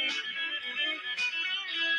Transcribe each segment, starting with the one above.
ဟါလ့လူယၤ, မ့ၢ်ကဘၣ်တၢ်စံးဘျုးစံးထီၣ်ပတြၢၤ ဒီးဘၣ်တၢ်မၤလၤကပီၤလၢတၢ်ထီကတၢၢ်တဂီၤညါလီၤ. မ့ၢ်က့ၤတၢ်ဆိၣ်ဂ့ၤ သးခုလၢကစၢ်အပူၤတဘိယူၢ်ဃီတက့ၢ်, စံးဒီးသးခုတက့ၢ်, သးစီၤပီယွၤတၢ်ဘျုးတၢ်ဖှိၣ်ဒိၣ်မးတဂီၤညါ, စံးဘျုးယွၤဘျုးဖှိၣ်ဒိၣ်အါလီၤ, လၢကစၢ်န့ၣ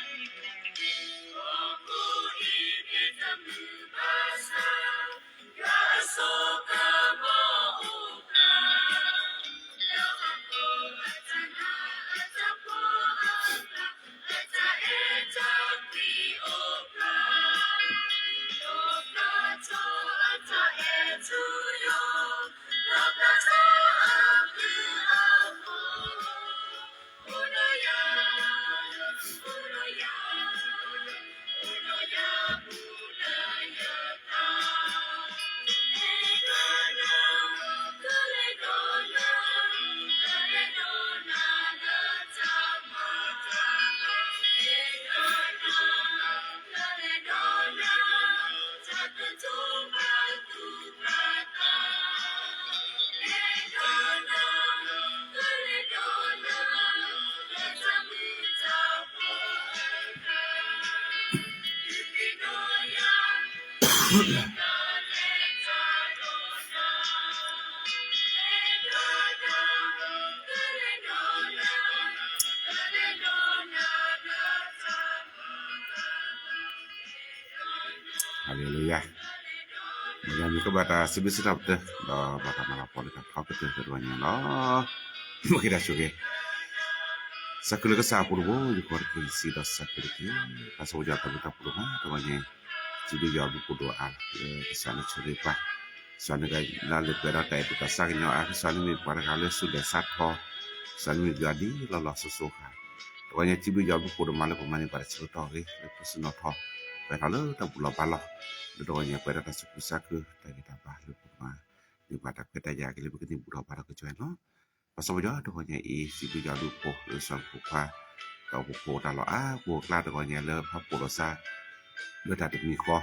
်ဆိၣ်ဂ့ၤပှၤ, ကစၢ်န့ၣ်ကလၢလၢပှဲၤဒီး တၢ်အဲၣ်ဒိးတၢ်ဆါကညီၤအါ, ကစၢ်န့ၣ်မ့ၢ်ပှၤတဂၤလၢဆူးလဲၤဆါထီၣ်, ကစၢ်န့ၣ်မ့ၢ်ယွၤဒ်လီၤလီၤစိၤစိၤဃၣ်, တဂီၤညါစံးဘျုးယွၤဘျုးဖှိၣ်ဒိၣ်မးလၢပမၤန့ၢ်ဘၣ်တၢ်ဆၢကတီၢ်ဂ့ၤ လၢပစံၣ်နီၤထီၣ်, ပှဲၤထီၣ်လၢတၢ်ဘူၣ်လီၤဘါလီၤ, လၢတဂီၤညါပှဲၤဒီးတၢ်သူၣ်ခုသးခု တၢ်ဂံၢ်တၢ်ဘါလၢပကမၤ န့ၢ်ဘၣ်တၢ်ခွဲးတၢ်ယာ်က့ၤလၢပကန့ၢ်ဘူၣ်ထီၣ်ဘါထီၣ်က့ၤကၠီလီၤ. ပၢ်စီၤပီယွၤတဂီၤညါအံၤ စံးဘျုးယွၤဘျုးဖှိၣ်လၢစီၤဖိခွါ, ဒီးပဖိးတၢ်လီၤအါပူၤအကျါတဂီၤညါလၢဖးပိာ်လိာ်သး လၢတၢ်တမံၤဃီ,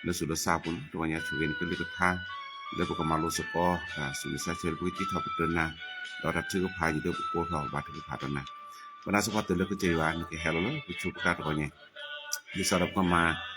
လၢဆူးလၢဆါအပူၤန့ၣ် တဂီၤညါဆိၣ်ဂ့ၤန့ၢ်ကလုၢ်ကထါ လၢပကမၤလိစ့ၢ်ကီး တၢ်ဆူးလၢဆါဆၢလၢပကစံးထီၣ်ပတြၢၤနၤ, ဒီးတၢ်ထုကဖၣ်ယံၤလၢပကိးထီၣ်ဘၣ်ထုကဖၣ်ဒီးနၤ, ပနာ်စ့ၢ်ကီးတၢ်လၢကစၢ်ယွၤနကဟဲလီၤလၢပဆိကတၢၢ်တဂီၤညါ ဒ်သိးဒီးပကမၤ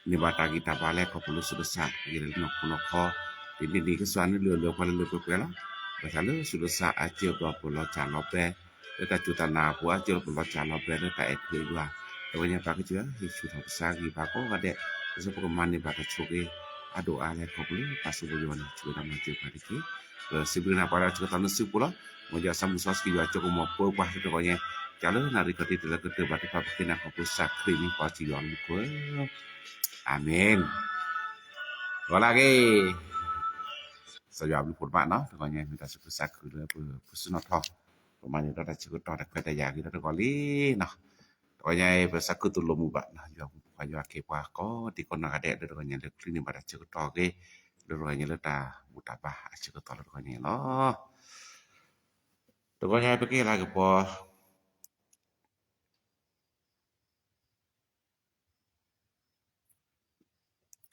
န့ၢ်ဘၣ်တၢ်ဂံၢ်တၢ်ဘါလၢခီဖျိလၢဆူးလၢဆါ ယလဲၤလၢနီၢ်ခိနီၢ်ခီ, ဒ်န့ၣ်ဒ်ကစၢ်န့ၣ်လၢလၢပှၤလၢလၢပှဲၤပှဲၤလီၤ. ဘၣ်ဆၣ်လၢဆူးလၢဆါအစၢၢ်ကီးပလီၤစၢ်လီၤဘဲ, လၢတၢ်စူၢ်တၢ်နာ်အပူၤအစၢၢ်ကီးပလီၤစၢ်လီၤဘဲ လၢတၢ်အဲၣ်ထွဲယွၤ, တဂီၤညါပၢ်ကစၢ်ယွၤ ဟ့ၣ်ဆူၣ်ထီၣ်ကစၢ်ဂံၢ်ဘါကိးဂၤဒဲး, ဒ်သိးပကမၤန့ၢ်ဘၣ်တၢ်ဆိၣ်ဂ့ၤ အဒိၣ်အါလၢခီဖျိလၢပၢ်စီၤပီယွၤန့ၣ် ဆိၣ်ဂ့ၤဒီးမၤစၢၤပှၤတက့ၢ်. ဒီးစံးဘျုးနၤပှၤလၢအဆၢကတီၢ်လၢစုပူၤလီၤ. မ်ယွၤသးမုၢ်စီဆှံယွၤကၠိကမီၤပၢပှၤလၢတဂီၤညါ, ကးလၢနၣ်ရံၣ်ခီၣ်ထံးတုၤလၢကတၢၢ်ဘၣ်တဖၣ်ပဃ့နၤခီဖျိကစၢ်ခရံာ်မံၤပှၤစံးယွၤမူခိၣ်ဧၢ, အၤမ့ၣ်. ဂီၤလၢအဂ့ၤ, စီၤယွၤဘျုးဖှိၣ်တဘၣ်နီၤ, တဂီၤညါမ့ၢ်တၢ်သူၣ်ခုသးခုလၢပပူၤဆူၣ်နီၤထီၣ်, ပမၤန့ၢ်ဒီးတၢ်ဆၢကတီၢ်တၢ်ခွဲးတၢ်ယာ်ဂ့ၤလၢတဂီၤလံနီၤ. တဂီၤညါအံၤ ပသးခုသိၣ်လိမုာ်ဘၣ်နီၤ, ယွၤပှၤယွၤက့ၤပှၤကိးဒံကိးနီၢ်ဂၤဒဲးလၢတဂီၤညါလၢချံန့ၢ်ဘၣ်တၢ်ဆၢကတီၢ်ဂ့ၤ, လၢတဂီၤညါလၢတၢ်ဘူၣ်တၢ်ဘါအဆၢကတီၢ်လၢတဂီၤညါလီၤ. တဂီၤညါပကဟ့ၣ်လၤကပီၤ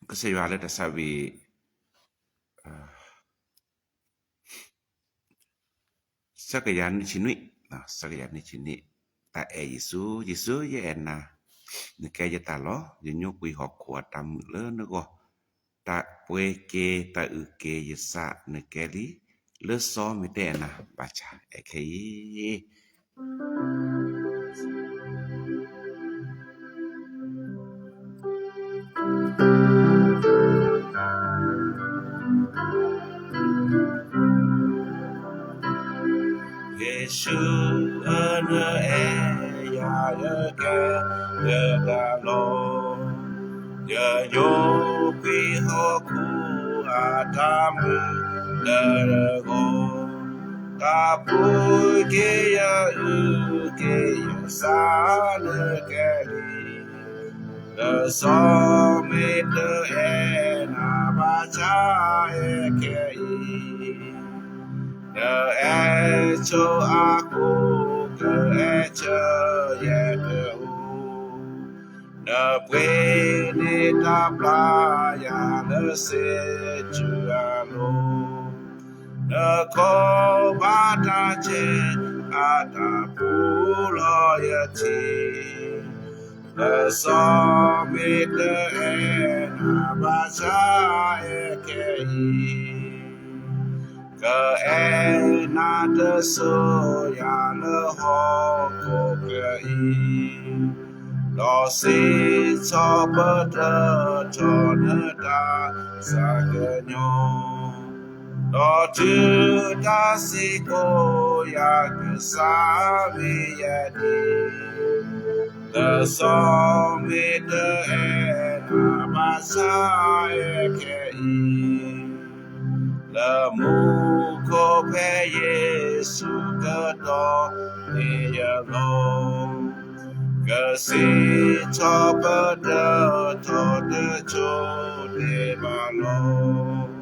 ကစၢ်ယွၤလၢတၢ်သးဝံၣ် ဆၢကယၤနွံဆံနွံ, ဆၢကယၤနွံဆံနွံ, တၢ်အဲၣ်ယ့ၣ်ၡူး, ယ့ၣ်ၡူးယအဲၣ်နၤ, နကဲယတၢ်လီၤ, ယညိကွံာ်ဟီၣ်ခိၣ်အတၢ်မုာ်လၢနဂီၢ်, တၢ်ပှ့ၤက့ၤတၢ်အုၣ်က့ၤယသးနကဲလံ, လၢစီၤမ့ၢ်တအဲၣ်နၤ ဘၣ်ဆၣ်အဲၣ်ခဲအံၤ ယ့ၣ်ၡူးဧၢနအဲၣ်ယၤ ယကဲယတၢ်လီၤ, ယညိကွံာ်ဟီၣ်ခိၣ်အတၢ်မုာ်လၢနဂီၢ်, တၢ်ပှ့ၤက့ၤယအုၣ်က့ၤယသးနကဲလံ လၢစီၤမ့ၢ်တအဲၣ်နၤ ဘၣ်ဆၣ်အဲၣ်ခဲအံၤ, နအဲၣ်ဆိအဃိ ကအဲၣ်ဆၢယဲတအိၣ်, နပှ့ၤန့ၢ်တၢ်ဘျါယၤလၢစ့ဆူအလိၤ, နကိးဘၣ်တၢ်ဆဲးအတၢ်ပူၤလီၤယထံၣ် လၢစီၤမ့ၢ်တအဲၣ်နၤ ဘၣ်ဆၣ်အဲၣ်ခဲအံၤ, က ဒီးအဲၣ်နၤတစိၤယၤလၢဟီၣ်ခိၣ်ချၢအံၤ, ဒီးစံးထီၣ်ပတြၢၤထီၣ်နတၢ်သးကညီၤ, ဒီးတုၤတၢ်စံးကိၣ်ယၤ ကစၢ်မ့ၢ်ယဲဒၣ်, ဒီးစီၤမ့ၢ်တအဲၣ်နၤဘၣ်ဆၣ် အဲၣ်ခဲအံၤ, လၢမူခိၣ်ဖဲယ့ၣ်ၡူးကတီၢ်န့ၣ်ယလီၤ, ကစံးထီၣ်ပတြၢၤထီၣ်တစိၤန့ၣ်ဘၣ်လီၤ.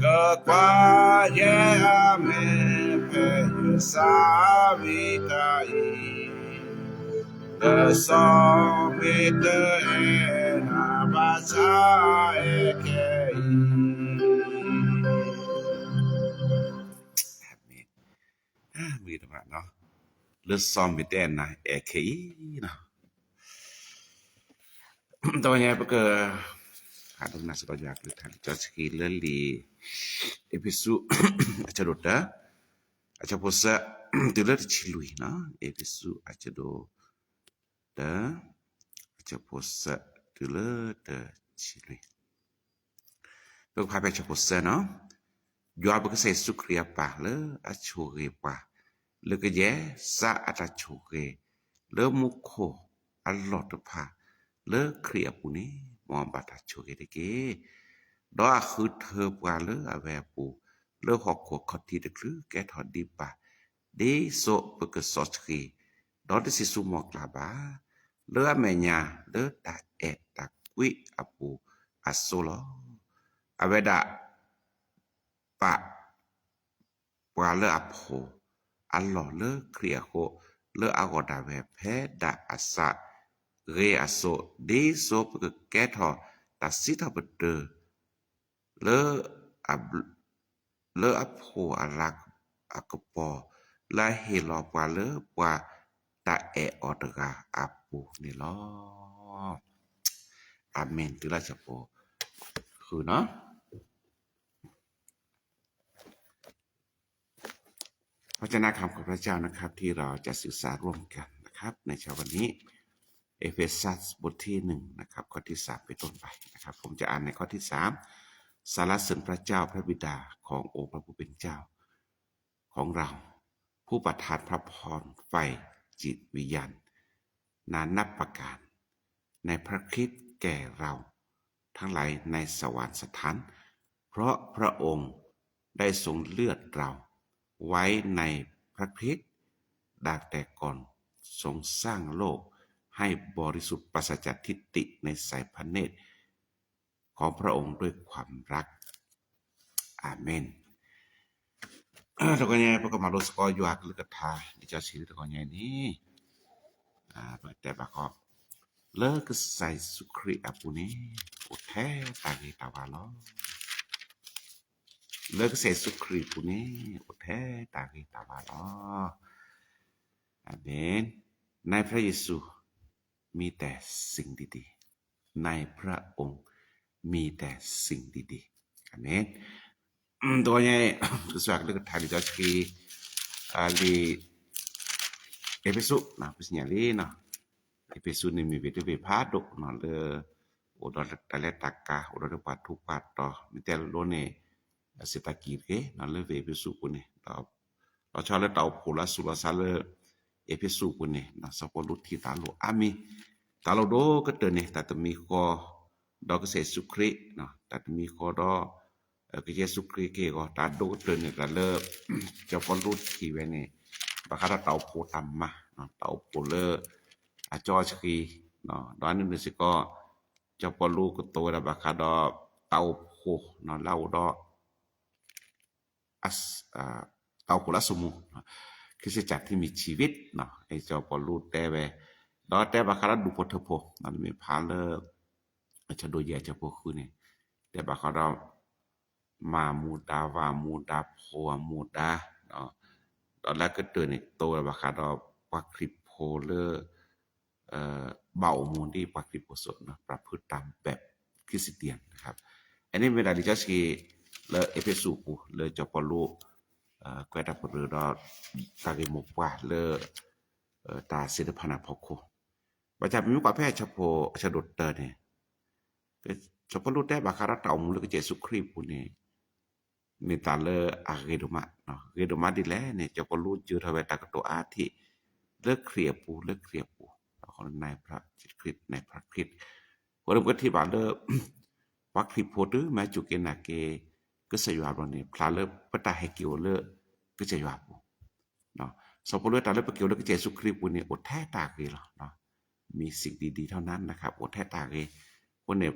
ကကွၢ်ယဲအမဲာ်ဖဲယစၢ်ဝံတၢ်အံၤ, လၢစီၤမ့ၢ်တအဲၣ်နၤဘၣ်ဆၣ် အဲၣ်ခဲအံၤ. မ့ၢ်တဘၣ်နီၤ, လၢစီၤမ့ၢ်တအဲၣ်နၤ အဲၣ်ခဲအံၤနီၤ. တဝဲညါပက ဟးဒိကနၣ်စ့ၢ်ကီးယွၤအကလုၢ်ကထါလံာ်စီဆှံလၢလံာ်အ့းဖ့းစူး အဆၢဒိၣ်တၢ အဆၢဖိသၢ တုၤလၢတဆံလွံၢ်နီၤ, အ့းဖ့းစူးအဆၢဒိၣ်တၢ အဆၢဖိသၢ တုၤလၢတဆံလွံၢ် ပကဖးဖဲအဆၢဖိသၢနီၤ, ယွၤပကစၢ်ယ့ၣ်ၡူးခရံာ်အပၢ်လၢအဆိၣ်ဂ့ၤပှၤ လၢကယဲၢ်စးအတၢ်ဆိၣ်ဂ့ၤ လၢမူခိၣ်အလီၢ်တဖၣ် လၢခရံာ်အပူၤန့ၣ် မ်အဘၣ်တၢ်ဆိၣ်ဂ့ၤတက့ၢ်. ဒီးအဃုထၢပှၤလၢအဝဲအပူၤ လၢဟီၣ်ခိၣ်ခီၣ်ထံးတချုးကဲထီၣ်ဒံးဘၣ်, ဒ်သိးပကစီဆှံ ဒီးတစံၣ်ဆူမီၢ်ကျၢ်ဘၣ်, လၢအမဲာ်ညါလၢတၢ်အဲၣ်တၢ်ကွံအပူၤအသိးလီၤ. အဝဲဒၣ် ပာ် ပှၤလၢအဖိးအလီၢ်လၢခရံာ်အဃိ, လၢအဂီၢ်ဒၣ်ဝဲဖဲဒၣ်အစးဂ့ၤအသိး, ဒ်သိးပကကဲထီၣ်တၢ်စံးထီၣ်ပတြၢၤ လၢ လၢအဖိးအလၤအကပီၤ, လၢအဟ့ၣ်လီၤပှၤလၢပှၤတၢ်အဲၣ်အီၤတဂၤအပူၤန့ၣ်လီၤ. အၤမ့ၣ်, တုၤလၢဆၢဖိဃုနီၤ. พระเจ้านะครับ ขอบพระเจ้านะครับที่เราจะศึกษาร่วมกันนะครับในเช้าวันนี้ เอเฟซัสบทที่หนึ่งนะครับ ข้อที่สามเป็นต้นไปนะครับ ผมจะอ่านในข้อที่สาม สรรเสริญพระเจ้าพระบิดาขององค์พระผู้เป็นเจ้าของเรา ผู้ประทานพระพรฝ่ายจิตวิญญาณ นานับประการ ในพระคริสต์แก่เราทั้งหลายในสวรรคสถาน เพราะพระองค์ได้ทรงเลือกเราไว้ในพระคริสต์ ดังแต่ก่อนทรงสร้างโลกให้บริสุทธิ์ปราศจากทิฏฐิในสายพระเนตร ของพระองค์ด้วยความรัก อาเมน. တဂီၤညါ ပကမၤလိစ့ၢ်ကီးယွၤအကလုၢ်ကထါ လံာ်စီဆှံတဂီၤညါန့ၣ် ပတဲဘၣ်ဃီ လၢကစၢ်ယ့ၣ်ၡူးခရံာ်အပူၤန့ၣ် အိၣ်ထဲတၢ်ဂ့ၤတၢ်ဝါလီၤ. လၢကစၢ်ယ့ၣ်ၡူးခရံာ်အပူၤန့ၣ် အိၣ်ထဲတၢ်ဂ့ၤတၢ်ဝါလီၤ. အၤမ့ၣ်. ในพระเยซูมีแต่สิ่งดีๆ ในพระองค์มีแต่สิ่งดีๆ อาเมน. တဂီၤညါ ကစၢ်ကလုၢ်ကထါလံာ်စီဆှံ လံာ် အ့းဖ့းစူး ပစံၣ်ညီၣ်လံနီၤ, အ့းဖ့းစူးန့ၣ်မ့ၢ်ဝ့ၢ်တဘ့ၣ်ဖးဒိၣ်နီၤ လၢ အိၣ်ဒီးတၢ်လဲၤတၢ်ကၤ အိၣ်ဒီးပှၤထူးပှၤတီၤ မ့ၢ်တဲလိၤလိၤန့ၣ် စံးတၢ်ကံၢ်တဂ့ၤနီၤ လၢဝ့ၢ်အ့းဖ့းစူးပူၤန့ၣ် ဒီး လီၤဆီလၢတၢ်အိၣ်ဖှိၣ်လၢအစူၤလီၤစၢ်လၢ အ့းဖ့းစူးပူၤန့ၣ် စီၤပီလူးထံၣ်တၢ်လိၣ်အါမံၤ, တၢ်လိၣ်ဒိၣ်ကတၢၢ်န့ၣ် တၢ်တမံၤဃီ ဒီးကစၢ်ယ့ၣ်ၡူးခရံာ်, တၢ်တမံၤဃီဒီး ကစၢ်ယ့ၣ်ၡူးခရံာ်က့ၢ်ဂီၤ တၢ်ဒိၣ်ကတၢၢ်န့ၣ် တၢ်လၢ စီၤပီလူးထံၣ်ဝဲန့ၣ် ဘၣ်ဃးဒီးတၢ်အိၣ်ဖှိၣ်တၢ်မၤ, တၢ်အိၣ်ဖှိၣ်လၢ အစီအဆှံ, ဒီးအနံၣ်န့ၣ်စ့ၢ်ကီး စီၤပီလူးကတိၤဝဲဒၣ်ဘၣ်ဃးဒီး တၢ်အိၣ်ဖှိၣ်လၢအအိၣ်ဒီး တၢ်အိၣ်ဖှိၣ်လၢအစိာ်မူ, คริสตจักรที่มีชีวิต စီၤပီလူးတဲဝဲ, ဒီးတဲဘၣ်ဃးဒီးဒူၣ်ဖိထၢဖိ, မ့ၢ်ဖးလၢ အဆၢဒိၣ်ယဲၢ်အဆၢဖိဃုန့ၣ် တဲဘၣ်ဃးဒီး မါမူဒါ ဝၤမူဒါ ဖိမူဒါ, ဒီးလၢကတၢၢ်န့ၣ် တိၤဝဲဘၣ်ဃးဒီးပှၤခရံာ်ဖိလၢ ဘၣ်အိၣ်မူဒ်ပှၤခရံာ်ဖိအသိး ประพฤติตามแบบคริสเตียนนะครับ အန့ၣ်မ့ၢ်ဒၣ်လံာ်စီဆှံ လၢအ့းဖ့းစူးအပူၤ လၢစီၤပီလူး ကွဲးတၢ်ပရၢဒီး တၢ်ဂ့ၢ်မိၢ်ပှၢ်လၢ တၢ်သ့ၣ်တဖၣ်န့ၣ်အဖီခိၣ်, ဘၣ်ဆၣ်ပမ့ၢ်ကွၢ်ဖဲအဆၢဖိအဆၢဒိၣ်တၢန့ၣ် စီၤပီလူးတဲဘၣ်ဃးဒီးတၢ်အိၣ်မူလၢကစၢ်ယ့ၣ်ၡူးခရံာ်အပူၤန့ၣ် မ့ၢ်တၢ်လၢအဂ့ၤဒိၣ်မး, ဂ့ၤဒိၣ်မးဒ်လဲၣ်န့ၣ် စီၤပီလူးယၢၤထီၣ်ဝဲတၢ်ကတိၤအါထံး လၢခရံာ်အပူၤ လၢခရံာ်အပူၤ, ခရံာ်, ခရံာ်, အဃိန့ၣ်ပထံၣ်ဘၣ်လၢ ပှၤခရံာ်ဖိတုၤမ့ၢ်စူၢ်က့ၤနာ်က့ၤ ကစၢ်ယွၤအဘျီန့ၣ် ဖျါလၢပတၢ်ဟဲက့ၤအိၣ်လၢ ကစၢ်ယွၤအပူၤ စီၤပီလူးတၢ်လၢပက့ၤအိၣ်လၢကစၢ်ယ့ၣ်ၡူးခရံာ်အပူၤန့ၣ် အိၣ်ထဲတၢ်ဂ့ၤလီၤ. မ့ၢ်စံးဒ်ဒ်ထီၣ်နၤနခါ အိၣ်ထဲတၢ်ဂ့ၤ, အဃိန့ၣ်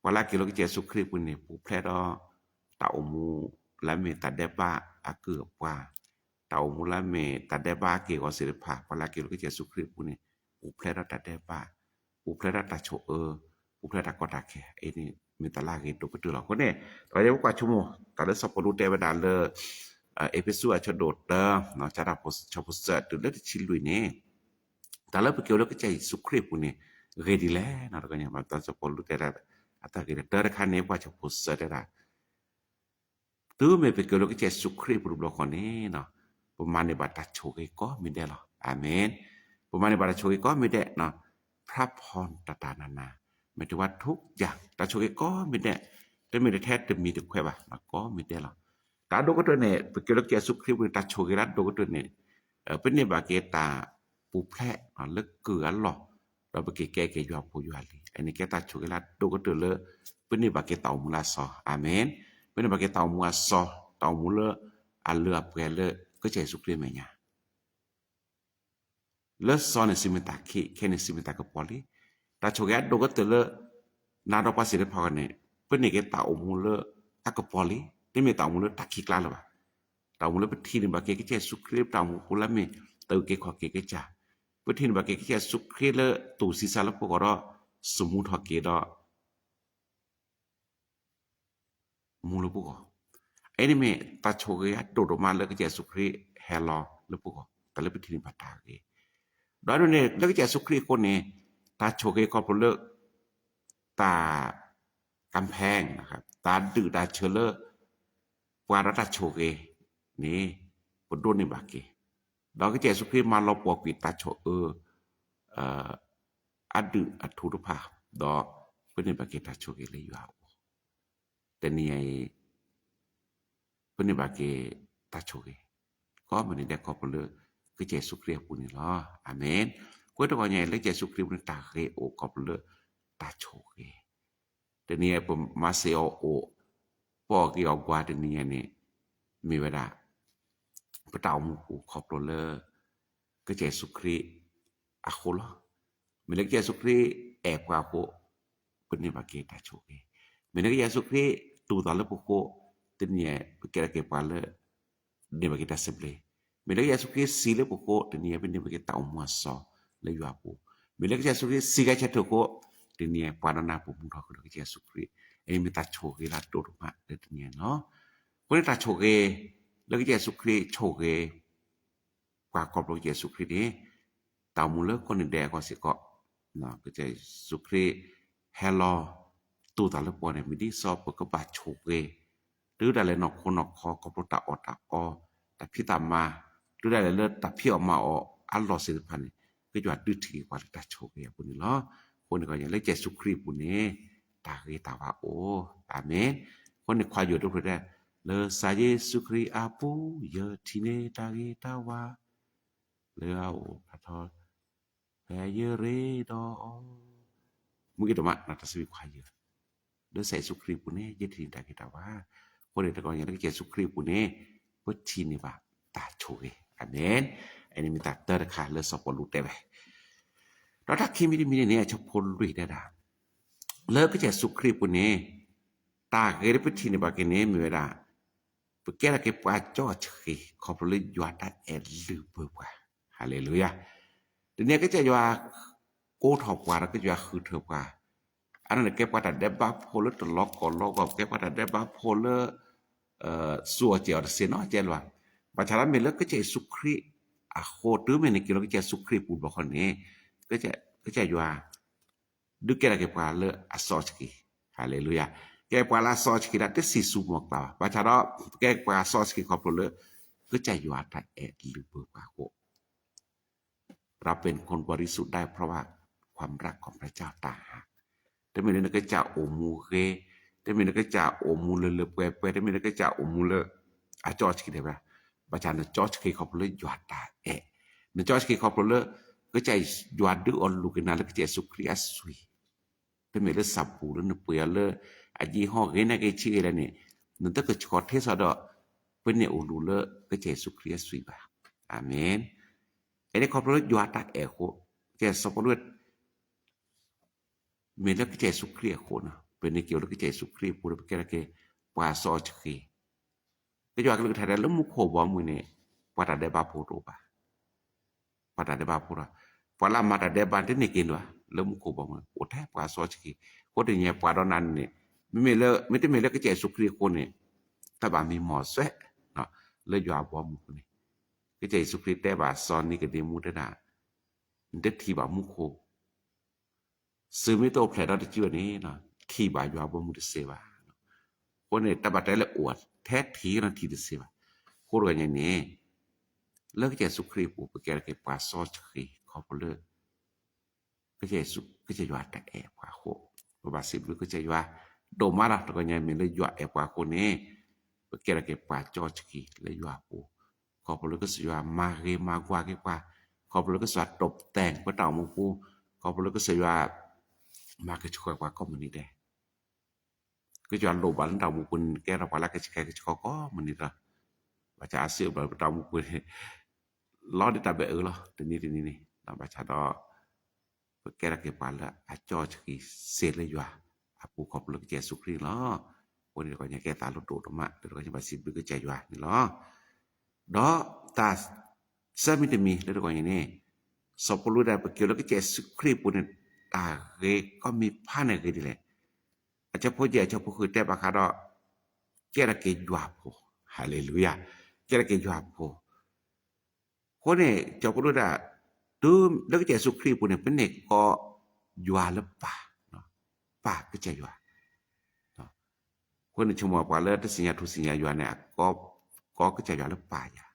ပှၤလၢအက့ၤလၢကစၢ်ယ့ၣ်ၡူးခရံာ်အပူၤန့ၣ် ပူၤဖျဲးဒီး တၢ်အိၣ်မူလၢအမ့ၢ်တၢ်ဒဲးဘးအကုၢ်အပှၤ, တၢ်အိၣ်မူလၢအမ့ၢ်တၢ်ဒဲးဘးအက့ၢ်အဂီၤသ့ၣ်တဖၣ်, ပှၤလၢအက့ၤလၢကစၢ်ယ့ၣ်ၡူးခရံာ်အပူၤန့ၣ် ပူၤဖျဲးဒီးတၢ်ဒဲးဘး, ပူၤဖျဲးဒီးတၢ်ဆိၣ်အၢ, ပူၤဖျဲးတၢ်ကီတၢ်ခဲ, အန့ၣ်မ့ၢ်တၢ်လၢအဂ့ၤဒိၣ်ကတၢၢ်လီၤ. အဃိန့ၣ် တၢ်ဝဲပကွၢ်ဆိကမိၣ် တၢ်လၢစီၤပီလူးတဲဝဲဒၣ်လၢ အ့းဖ့းစူးအဆၢဒိၣ်တၢ ဆၢဖိသၢတုၤလၢတဆံလွံၢ်န့ၣ် တၢ်လၢပက့ၤအိၣ်လၢကစၢ်ယ့ၣ်ၡူးခရံာ်အပူၤန့ၣ် ဂ့ၤဒ်လဲၣ်. တကီၢ်ညါ ဘၣ်တၢ်စီၤပီလူးတဲဒၣ် အတၢ်ဂ့ၤတၢ်တခါန့ၣ် ပှၤဆၢဖိသၢတဲဒၣ် တုၤမ့ၢ်ပက့ၤအိၣ်လၢကစၢ်ယ့ၣ်ၡူးခရံာ်အပူၤတဘျီဃီန့ၣ် ပမၤန့ၢ်ဘၣ်တၢ်ဆိၣ်ဂ့ၤကိးမံၤဒဲးလီၤ. အၤမ့ၣ်. ပမၤန့ၢ်ဘၣ်တၢ်ဆိၣ်ဂ့ၤကိးမံၤဒဲး, ဖြၢၣ်ဖီတၢ်တၢ်နးနး, မ့ၢ်တဝါထူကၢ် တၢ်ဆိၣ်ဂ့ၤကိးမံၤဒဲး, တမ့ၢ်တထဲတမံၤတခွဲးဘၣ် ကိးမံၤဒဲးလီၤ. တၢ်ဒိၣ်ကတၢၢ်န့ၣ် ပက့ၤလၢကစၢ်ယ့ၣ်ၡူးခရံာ်အပူၤန့ၣ် တၢ်ဆိၣ်ဂ့ၤလၢအဒိၣ်ကတၢၢ်န့ၣ် ပန့ၢ်ဘၣ်က့ၤတၢ်ပူၤဖျဲးလၢကုၢ်အလီၢ်, ဒီးပက့ၤကဲက့ၤယွၤဖိယွၤလံၤ. အန့ၣ်ကဲတၢ်ဆိၣ်ဂ့ၤလၢအဒိၣ်ကတၢၢ်လၢ ပန့ၢ်ဘၣ်က့ၤတၢ်အိၣ်မူလၢအစီၤ. အၤမ့ၣ်. ပန့ၢ်ဘၣ်က့ၤတၢ်အိၣ်မူအစီၤ, တၢ်အိၣ်မူလၢအလၢအပှဲၤလၢကစၢ်ယ့ၣ်ၡူးခရံာ်အမဲာ်ညါ လၢစီၤန့ၣ်စံးမ့ၢ်တၢ်ခံး, ခဲန့ၣ်စံးမ့ၢ်တၢ်ကပီၤလံ. တၢ်ဆိၣ်ဂ့ၤအဒိၣ်ကတၢၢ်လၢ နၤဒီးပှၤသ့ၣ်တဖၣ်အဂီၢ်န့ၣ် ပန့ၢ်က့ၤတၢ်အိၣ်မူလၢအကပီၤလံ. တမ့ၢ်တၢ်အိၣ်မူလၢတၢ်ခံးကျါလၢၤဘၣ်. တၢ်အိၣ်မူလၢပထံၣ်န့ၢ်ဘၣ်က့ၤကစၢ်ယ့ၣ်ၡူးခရံာ် တၢ်အိၣ်မူဖိလၢအမ့ၢ်တၢ်အုၣ်က့ၤခီၣ်က့ၤကစၢ်, ပထံၣ်န့ၢ်ဘၣ်က့ၤကစၢ်ယ့ၣ်ၡူးခရံာ်လၢတူၢ်သံစးလၢပဂီၢ်ဒီး သမူထီၣ်က့ၤဒီး မူလၢပဂီၢ်. အအံၤန့ၣ်မ့ၢ် တၢ်ဆိၣ်ဂ့ၤအဒိၣ်ဒိၣ်မးလၢကစၢ်ယ့ၣ်ၡူးခရံာ်ဟဲလီၤလၢပဂီၢ်, တၢ်လၢပထံၣ်န့ၢ်ဘၣ်တၢ်ဂ့ၤ. ဒီးဒ်န့ၣ် လၢကစၢ်ယ့ၣ်ၡူးခရံာ်အဃိန့ၣ် တၢ်ဆိၣ်ဂ့ၤခီဖျိလၢ တၢ် ကဖဲ တၢ်ဒုးတၢ်ဆၢလၢ ပှၤဒီးတၢ်ဆိၣ်ဂ့ၤန့ၣ် ပဒိးန့ၢ်ဘၣ်က့ၤ, ဒီးကစၢ်ယ့ၣ်ၡူးခရံာ်မၤလီၤပှီၢ်ကွံာ်တၢ်ဆိၣ်အၢ အဒုးအထူတဖၣ်, ဒီးပန့ၢ်ဘၣ်က့ၤတၢ်ဆိၣ်ဂ့ၤလၢယွၤအအိၣ်, တနံၤအံၤ ပန့ၢ်ဘၣ်က့ၤတၢ်ဆိၣ်ဂ့ၤ ကိးမံၤဒဲးခီဖျိလၢ ကစၢ်ယ့ၣ်ၡူးခရံာ်အပူၤန့ၣ်လီၤ. အၤမ့ၣ်. ကွဲတကီၢ်ညါအံၤ လၢကစၢ်ယ့ၣ်ၡူးခရံာ်အပူၤန့ၣ် တၢ်ဂ့ၤအိၣ်ခီဖျိလၢတၢ်ဆိၣ်ဂ့ၤ, တနံၤအံၤပမၤစ့ၢ်အီၤအိၣ် ပအီၣ်က့ၤအီၣ်ကွၢ်တနံၤအံၤန့ၣ် မ့ၢ်ဝဲဒၣ် ပတၢ်အိၣ်မူအိၣ်ခီဖျိလၢ ကစၢ်ယ့ၣ်ၡူးခရံာ်အဃိလီၤ. မ့ၢ်လၢကစၢ်ယ့ၣ်ၡူးခရံာ်အဲၣ်ပှၤအဃိ ပန့ၢ်ဘၣ်က့ၤတၢ်ဆိၣ်ဂ့ၤ, မ့ၢ်လၢကစၢ်ယ့ၣ်ၡူးခရံာ်တူၢ်သးလၢပဃိ တနံၤအံၤ ပကဲထီၣ်က့ၤပှၤလၢ န့ၢ်ဘၣ်က့ၤတၢ်သဘျ့, မ့ၢ်လၢကစၢ်ယ့ၣ်ၡူးခရံာ်စံးလၢပဃိ တနံၤအံၤ ပန့ၢ်ဘၣ်က့ၤတၢ်အိၣ်မူအစီၤလၢယွၤအပူၤ, မ့ၢ်လၢကစၢ်ယ့ၣ်ၡူးခရံာ်စံးကဲဆၢထၢၣ်အဃိ တနံၤအံၤ ပှၤဒီးနၤပမူထီၣ်ကဒီးကစၢ်ယ့ၣ်ၡူးခရံာ်, အအံၤမ့ၢ်တၢ်ဆိၣ်ဂ့ၤလၢအဒိၣ်ဒိၣ်မးလၢတနံၤအံၤန့ၣ်လီၤ. အဃိန့ၣ်တၢ်ဆိၣ်ဂ့ၤ လၢကစၢ်ယ့ၣ်ၡူးခရံာ်ဆိၣ်ဂ့ၤ ပှၤခီဖျိကစၢ်ယ့ၣ်ၡူးခရံာ်န့ၣ် တၢ်အိၣ်မူလၢကိးနံၤဒဲးအဂီၢ်စ့ၢ်ကီး, ကစၢ်ယ့ၣ်ၡူးခရံာ်ဟဲလီၤတူၢ်သးလၢပဂီၢ်န့ၣ် မ့ၢ်ဒ်သိးပကဘၣ်ဆိၣ်ဂ့ၤ တုၤဒၣ်လဲာ်နီၢ်ခိနီၢ်ခီ ခီဖျိတၢ်အီၣ်တၢ်အီ တၢ်ဖံးတၢ်မၤ, တုၤဒၣ်လဲာ်လၢတၢ်ဖံးအီၣ်မၤအီၣ်အလီၢ်သ့ၣ်တဖၣ်န့ၣ် ကယွၤဒုးထံၣ်က့ၤပှၤလၢတၢ်ဆိၣ်ဂ့ၤအပူၤန့ၣ်လီၤ. အဃိန့ၣ် လၢကစၢ်ယ့ၣ်ၡူးခရံာ်အပူၤန့ၣ် တၢ်ဂ့ၤတၢ်ဝါအိၣ်, အၤမ့ၣ်. အဃိန့ၣ်ခွါယိၤဒိၣ်ဖျၢၣ်တဲ, လၢကစၢ်ယ့ၣ်ၡူးခရံာ်အပူၤ ယထံၣ်န့ၢ်တၢ်ဂ့ၤတၢ်ဝါ လၢအအိၣ်ဖျါထီ ဖဲယရ့ဒီးအီၤ, မုၢ်ဂ့ၤဒိၣ်မး တၢ်သဘံၣ်ခွါယိၤ, လၢကစၢ်ယ့ၣ်ၡူးခရံာ်အပူၤန့ၣ် ယထံၣ်န့ၢ်တၢ်ဂ့ၤတၢ်ဝါ, အဃိန့ၣ်တကီၢ်ညါလၢကစၢ်ယ့ၣ်ၡူးခရံာ်အပူၤန့ၣ် ပထံၣ်န့ၢ်ဘၣ်တၢ်ဆိၣ်ဂ့ၤ, အၤမ့ၣ်. အန့ၣ်မ့ၢ်တၢ်တၢတခါလၢစီၤပီလူးတဲဝဲ ဒီးတၢ်ခံမံၤတမံၤန့ၣ်န့ၣ် အဆၢဖိလွံၢ်တဲဒၣ်, လၢကစၢ်ယ့ၣ်ၡူးခရံာ်အပူၤန့ၣ် တၢ်ဂ့ၤလၢပထံၣ်န့ၢ်ဘၣ်က့ၤန့ၣ် မ့ၢ်ဝဲဒၣ် ပကဲထီၣ်က့ၤပှၤကၠီဆှံ ခီဖျိလၢယွၤတၢ်အဲၣ်လုၢ်ဘၢပှၤ, ဟါလ့လူယၤ. တနံၤအံၤကစၢ်ယွၤကိးထီၣ်ပှၤ ဒီးကစၢ်ယွၤဃုထၢပှၤ, အန့ၣ်န့ၣ် ကဲပှၤတၢ်ဒဲးဘးဖိလၢတလီၤကီၢ်လီၤဂီၢ်, ကဲပှၤတၢ်ဒဲးဘးဖိလၢ စူၢ်အီၣ်စဲၣ်အီၣ်တသ့နီတစဲးလၢၤဘၣ်. ဘၣ်ဆၣ်ဒီးမ့ၢ်လၢကစၢ်ယ့ၣ်ၡူးခရံာ်အဃိ တုၤမ့ၢ်နက့ၤလၢကစၢ်ယ့ၣ်ၡူးခရံာ်အပူၤတဘျီဃီန့ၣ် ကစၢ်ယွၤ ဒုးကဲထီၣ်က့ၤပှၤလၢအစီဆှံ, ဟါလ့လူယၤ. ကဲပှၤလၢအစီဆှံဒၣ်တစံးဆူမီၤကျၢ်ဘၣ်. ဘၣ်ဆၣ်ဒီး ပကဲပှၤစီဆှံခီဖျိလၢ ကစၢ်ယွၤတၢ်အဲၣ်လုၢ်ဘၢပှၤအဃိ เราเป็นคนบริสุทธิ์ได้เพราะว่าความรักของพระเจ้าต่างหาก တမ့ၢ်လၢနကစၢ်အိၣ်မူဂ့ၤ, တမ့ၢ်နကစၢ်အိၣ်မူလၢလၢပှဲၤပှဲၤ, တမ့ၢ်နကစၢ်အိၣ်မူလၢ အစီဆှံဒၣ်ဘၣ်, ဘၣ်ဆၣ်နစီဆှံခီဖျိလၢယွၤတၢ်အဲၣ်, နစီဆှံခီဖျိလၢ ကစၢ်ယွၤဒုးအီၤလူၤက့ၤနၤလၢကစၢ်ယ့ၣ်ၡူးခရံာ်အသွံၣ် တမ့ၢ်လၢဆၣ်ပူၤလၢနပှ့ၤအီၤလၢ အယံာ်ဟီၣ်ဂ့ၤ နဂ့ၤဆံးဂ့ၤလဲၣ်န့ၣ် နတကဆှီထံစီဒီး ပန့ၢ်အိၣ်လူၤလၢကစၢ်ယ့ၣ်ၡူးခရံာ်အသွံၣ်ဘၣ်. အၤမ့ၣ်. အန့ၣ်ခီဖျိလၢယွၤတၢ်အဲၣ်အဃိ, ကဲစီၤပီလူး မ့ၢ်လၢကစၢ်ယ့ၣ်ၡူးခရံာ်အဃိန့ၣ် ပန့ၢ်က့ၤအိၣ်လၢကစၢ်ယ့ၣ်ၡူးခရံာ်အပူၤဒီး ပကဲထီၣ်က့ၤ ပှၤစီဆှံ ကစၢ်ယွၤကလုၢ်ကထါဒဲးလၢမူခိၣ်ဘီမုၢ်န့ၣ် ပှၤတၢ်ဒဲးဘးဖိတအိၣ်ဘၣ်. ပှၤတၢ်ဒဲးဘးဖိဒီး ပှၤလၢအမၤတၢ်ဒဲးဘးတန့ၢ်က့ၤန့ၣ်ဘၣ် လၢမူခိၣ်ဘီမုၢ် အိၣ်ထဲပှၤစီဆှံ, အဃိတနံၤညါပှၤဒီးနၤန့ၣ် မ့မ့ၢ်လၢ မ့တမ့ၢ်လၢကစၢ်ယ့ၣ်ၡူးခရံာ်အဃိန့ၣ် တၢ်ဘၣ်မံမီၢ်စွဲ လၢယွၤအဘီအမုၢ်အဃိန့ၣ် ကစၢ်ယ့ၣ်ၡူးခရံာ်တဲဘၣ်စီၤနံၤကဒ့မူတဲဒၣ် နတထံၣ်ဘၣ်မူခိၣ် စူၤမ့ၢ်တအိၣ်ဖျဲၣ်ဒီးတစုန့ၣ် ထံၣ်ဘၣ်ယွၤဘီမုၢ်တစ့ဘၣ်. အဃိန့ၣ် တၢ်ဘၣ်တဲလၢအိၣ်ထဲထံၣ်ဒီးထံၣ်တစ့ဘၣ်. အဃိတဂီၢ်ညါန့ၣ် လၢကစၢ်ယ့ၣ်ၡူးခရံာ်အပူၤ ပကဲထီၣ်က့ၤပှၤစီဆှံခီဖျိလၢ ကစၢ်ယွၤတၢ်အဲၣ်ပှၤအဃိ, ပဘၣ်စံးဘျုးကစၢ်ယွၤ ဒိၣ်မးလီၤ. တဂီၢ်ညါမ့ၢ်လၢယွၤအဲၣ်ပှၤအဃိန့ၣ် ပကဲထီၣ်က့ၤပှၤစီဆှံလၢယွၤအပူၤ, ခီဖျိလၢကစၢ်ယွၤမၤဂ့ၤမၤကွၢ်က့ၤပှၤ, ခီဖျိလၢကစၢ်ယွၤ တၢ်ပတဲပတၢ်အိၣ်မူပူၤ, ခီဖျိလၢကစၢ်ယွၤ မၤကဆှဲပှၤကိးမုၢ်နံၤဒဲး ကစၢ်ယွၤလိၣ်ဘၣ်လၢတၢ်အိၣ်မူပူၤန့ၣ် ကဲထီၣ်ပှၤလၢကဆှဲကဆှီကိးမုၢ်နံၤလီၤ. ဘၣ်ဆၣ်အစုအဘျီပတၢ်အိၣ်မူပူၤန့ၣ် လီၤဒ်တၢ်ဘဲအၢလီၤ တနံၤတနံၤန့ၣ် ဘၣ်ဆၣ်ဒီး ပကဲထီၣ်က့ၤပှၤလၢအစီဆှံစ့လၢယွၤအပူၤ ခီဖျိလၢကစၢ်ယ့ၣ်ၡူးခရံာ်န့ၣ်လီၤ. အဃိန့ၣ်တဂီၢ်ညါကဲသးလိဒိၣ်ဒိၣ်မး လၢတဂီၢ်ညါဘၣ်စံးဘျုးကစၢ်ယွၤန့ၣ်လီၤ. ဒီးတၢ်ဆၢမံၤတမံၤလၢတဂီၢ်ညါန့ၣ် စီၤပီလူးဒၣ်ပက့ၤလၢကစၢ်ယ့ၣ်ၡူးခရံာ်အပူၤန့ၣ် တၢ်ဂ့ၤကီမံၤဖးန့ၣ်ဂ့ၤဒ်လဲၣ်. အဆၢဖိယဲၢ် အဆၢဖိဃုတဲဘၣ်ဃးဒီး ကဲထီၣ်က့ၤယွၤဖိ, ဟါလ့လူယၤ, ကဲထီၣ်က့ၤယွၤဖိ. အဃိန့ၣ် စီၤပီလူးဒၣ် တုၤလၢကစၢ်ယ့ၣ်ၡူးခရံာ်အပူၤန့ၣ် ပန့ၢ်ကီယွၤလၢပၢ်, ပၢ်ကစၢ်ယွၤ အဃိန့ၣ် ဆိကမိၣ်ပှၤလၢတသ့ၣ်ညါထူသ့ၣ်ညါယွၤန့ၣ် ကီကစၢ်ယွၤလၢပၢ်ယၤ,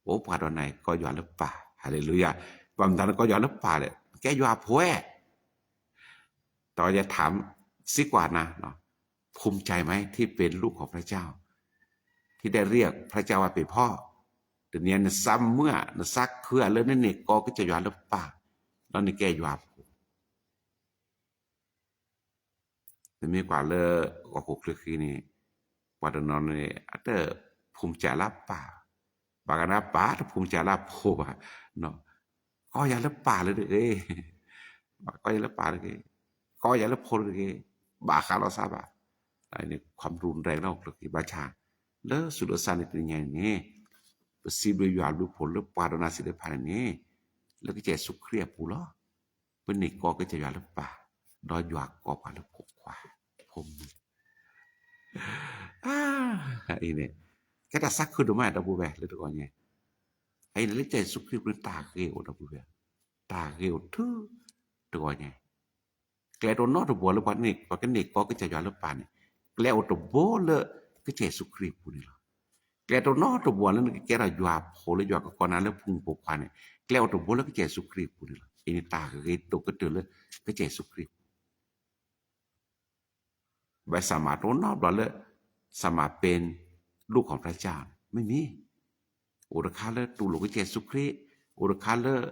အိၣ်ပှၤဒီးနၤအံၤ ကီယွၤလၢပၢ်, ဟါလ့လူယၤ, ဘၣ်မတၤနကီယွၤလၢပၢ်လဲၣ်, ကဲယွၤအဖိဧါ. แต่ว่าจะถามซิกว่านะ ภูมิใจไหมที่เป็นลูกของพระเจ้า ที่ได้เรียกพระเจ้าว่าเป็นพ่อ တနံၤအံၤ နသးမုာ် နသးခုလၢနန့ၢ်ကီကစၢ်ယွၤလၢပၢ် ဒီးနကဲယွၤအဖိ နမ့ၢ်ကွၢ်လၢဟီၣ်ခိၣ်ချၢဃံန့ၣ် ပှၤတနီၤန့ၣ် အတ ภูมิใจ လၢအပၢ်, ဘၣ်ဃးဒီးပၢ်တ ภูมิใจ လၢအဖိဘၣ်, ကီယၤလၢပၢ်လၢတဂ့ၤ, ကီယၤလၢပၢ်တဂ့ၤ, ကီယၤလၢဖိတဂ့ၤ, ဘၣ်ဃးလိာ်သးဘၣ်, န့ၣ် ความรุนแรง လၢဟီၣ်ခိၣ်ချၢဃံ ဘၣ်ဆၣ် လၢစူးလၢစၢ်န့ၣ်တနံၤညါန့ၣ် ပစံးဘျုးယွၤဘျုးဖှိၣ်လၢပှၤဒီးနၤသ့ၣ်တဖၣ်န့ၣ်န့ၣ် လၢကစၢ်ယ့ၣ်ၡူးခရံာ်အပူၤလီၤ. ပန့ၢ်ကီကစၢ်ယွၤလၢပၢ်, ဒီးယွၤကိးပှၤလၢဖိခွါ, ဖိမုၣ် အံၤန့ၣ် ကဲတၢ်သးခုဒိၣ်မး ဒီပုၢ်ဝဲၢ်လၢတဂီၢ်ညါ, အံၤန့ၣ်လၢကစၢ်ယ့ၣ်ၡူးခရံာ်အပူၤန့ၣ် တၢ်ဂ့ၤအိၣ် ဒီပုၢ်ဝဲၢ်, တၢ်ဂ့ၤအိၣ်ထုတဂီၢ်ညါ ကျဲတအိၣ်နီတဘိလၢပှၤကန့ၢ်ကီကစၢ်ယွၤလၢပၢ်န့ၣ်, ကျဲအိၣ်တဘိလၢကစၢ်ယ့ၣ်ၡူးခရံာ်အပူၤန့ၣ်လီၤ. ကျဲတအိၣ်နီတဘိလၢနကကဲထီၣ်ယွၤအဖိလၢယွၤကကိးနၤလၢဖိမုၣ်ဖိခွါန့ၣ်, ကျဲအိၣ်တဘိလၢကစၢ်ယ့ၣ်ၡူးခရံာ်အပူၤန့ၣ်လီၤ. အံၤန့ၣ်တၢ်ဂ့ၤဒိၣ်ကတၢၢ်လၢကစၢ်ယ့ၣ်ၡူးခရံာ်အပူၤ ဘၣ်ဆၣ်မးတအိၣ်နီတဘျီလၢ ဆၣ်မးပ့ၤ လူၢ်ခီၣ်ဖျါကၢ်န့ၣ် မ့မ့ၢ် အိၣ်တခါလၢတူၢ်လိာ်ကစၢ်ယ့ၣ်ၡူးခရံာ်, အိၣ်တခါလၢ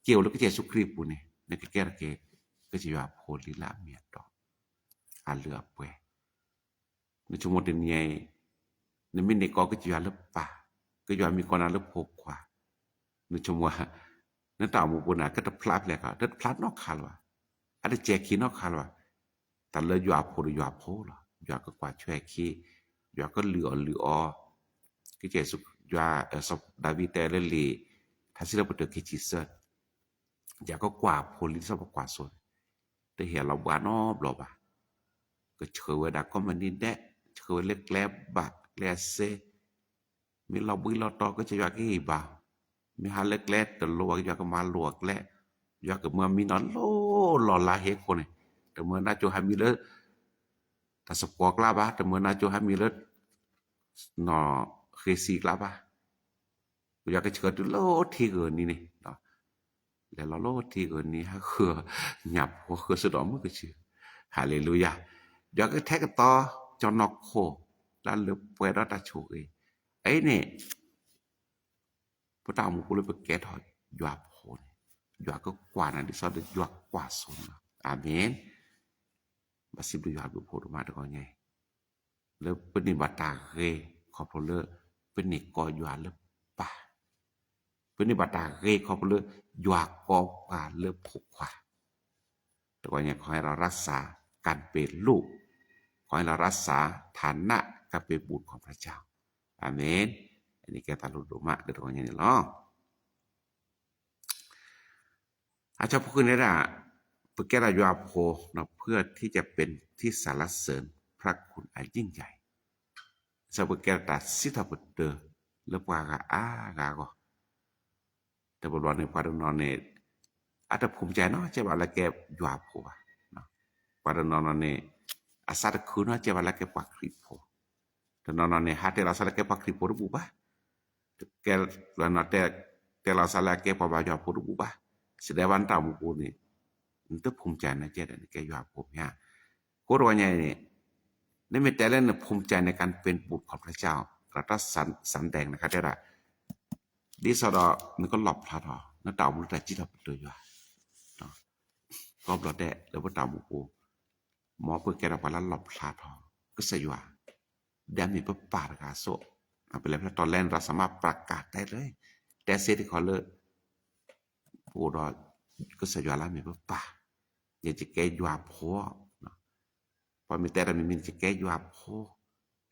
က့ၤအိၣ်လၢကစၢ်ယ့ၣ်ၡူးခရံာ်အပူၤန့ၣ် နကကဲထီၣ်က့ၤ ကစၢ်ယွၤအဖိလံၤလၢအမ့ၢ်အတီ အလၢအပှဲၤ နဆိကမိၣ်တနံၤအံၤ နမ့ၢ်န့ၢ်ကီကစၢ်ယွၤလၢပၢ်, ကစၢ်ယွၤမ့ၢ်ကိးနၤလၢဖိခွါ, နဆိကမိၣ် နတၢ်အိၣ်မူပူၤန့ၣ် ကတဖျါဖျဲၣ်ကီး, တဖျါနီတခါလၢၤဘၣ်, အတစဲၤခံနီတခါလၢၤဘၣ်. တၢ်လၢယွၤအဖိဒီးယွၤအဖိလီၤ. ယွၤကကွၢ်ထွဲခံ, ယွၤကလုၢ်အီၣ်လုၢ်အီ, ကစၢ်ယွၤ စီၤဒၤဝံးတဲလၢလံာ် ထါစံးထီၣ်ပတြၢၤခံဆံသၢ ယွၤကကွၢ်ဖိလံၤဒ်သိးပကွၢ်စိန့ၣ်, တဟ့ၣ်လီၤဘှါနီတဘျီဘၣ်. ကဆှၢဝဲဒၣ်ကိးမုၢ်နံၤဒဲး, ဆှၢဝဲလၢကျဲဘၣ်ကျဲအစ့, မ့ၢ်လီၤဘှံးလီၤတီၤ ကစၢ်ယွၤကဟ့ၣ်ဘၣ်, မ့ၢ်ဟးလၢကျဲတလိၤဘၣ် ကစၢ်ယွၤကမၤလိာ်အကျဲ, ယွၤကမၢမံနီၤလိၤလီၤလၢဟ့ၣ်ခိၣ်န့ၣ်, တမၢနၢ်ကၠိဟးမံလၢ တၢ်စပီၤကျါဘၣ်, တမၢနၤကၠိဟါမံၤလၢ နီၢ်ဃ့စံကျါဘၣ်. ပယွၤကဆှၢတုၤလၢထံဂုၤနံၤန့ၣ်, လဲၤလီၤလၢထံဂုၤနံၤ ဟးဃုညၣ်ဖိ ဃုဆူဒီးမုၢ်ကဆူး. ဟါလ့လူယၤ. ယွၤကထဲကသီ ကၠီနီၢ်ခိၣ် လၢလၢပှဲၤဒီးတၢ်ဆိၣ်ဂ့ၤ. အအံၤန့ၣ် ပတၢ်အိၣ်မူပူၤလၢပကဲထီၣ်ယွၤဖိန့ၣ်, ယွၤကကွၢ်နၤဒ်သိးဒီးယွၤကွၢ်စိန့ၣ်လီၤ. အၤမ့ၣ်. ဘၣ်စံးဘျုးယွၤဘျုးဖှိၣ်ဒိၣ်မးတဂီၤညါအံၤ, လၢပန့ၢ်ဘၣ်တၢ်ဂ့ၤခီဖျိလၢ ပန့ၢ်ကီယွၤလၢပၢ်, ပန့ၢ်ဘၣ်တၢ်ဂ့ၤခီဖျိလၢ ယွၤကီပှၤလၢဖိခွါ. တဂီၤညါ ขอให้เรารักษาการเป็นลูก, ขอให้เรารักษาฐานะการเป็นบุตรของพระเจ้า. อาเมน. အန့ၣ်ကဲတၢ်လိၣ်ဒိၣ်မးလၢတဂီၤညါန့ၣ်လီၤ. အဆၢဖိဃုန့ၣ်ဒၣ် ပကဲထီၣ်ယွၤအဖိ เพื่อที่จะเป็นที่สรรเสริญพระคุณอายิ่งใหญ่. ဆၢဖိကဲထီၣ်တၢ်စံးထီၣ်ပတြၢၤ လၢပှၤဂၤအါဂၤအဂီၢ်, တဘျီဘျီန့ၣ် ပှၤတနီၤန့ၣ် အတဖူးမကၠဲနီၤ ကဲဘၣ်လၢကဲယွၤအဖိဘၣ်. ပှၤတနီၤနီၤန့ၣ် အသးတခုနီၤ ကဲဘၣ်လၢကဲပှၤခရံာ်ဖိ, တနီၤနီၤန့ၣ် ဟးတဲလီၤသးလၢကဲပှၤခရံာ်ဖိတဘူၣ်ဘၣ်, တဲလီၤသးလၢအကဲပှၤဘါယွၤဖိတဘူၣ်ဘၣ်. စံးဒဲးဘၣ်နတၢ်အိၣ်မူပူၤန့ၣ် နတဖူးမကၠဲနီၤ ကဲဒီးနကဲယွၤအဖိမ့ၢ်ဧါ. ကိးတဂီၤညါအံၤန့ၣ် နမ့ၢ်တဲလၢနဖူးမကၠဲ ในการเป็นบุตรของพระเจ้า ဒီးတၢ်စံးဒဲးနခါတဲဒၣ် ဒ်သိးဒီး နကလီၣ်ဖျါထီၣ် နတၢ်အိၣ်မူလၢတၢ်စံးထီၣ်ပတြၢၤယွၤ, ကိးဘျီဒဲးလၢပတၢ်အိၣ်မူပူၤ မ်ပကဲထီၣ်ပှၤလၢလီၣ်ဖျါထီၣ် ကစၢ်ယွၤ ဒ်အမ့ၢ်ပပၢ်တဂၤအသိး, ပလဲၤဖဲတီၤလဲန့ၣ်ဒီး စၢမၤပြးကၢ်တဲလၢ တဲစ့တခီလၢ ပအိၣ်ဒီး ကစၢ်ယွၤလၢအမ့ၢ်ပပၢ်, ယကကဲယွၤအဖိ ပှၤမ့ၢ်တဲတၢ်မံၤမံၤန့ၣ် ယကဲယွၤအဖိ,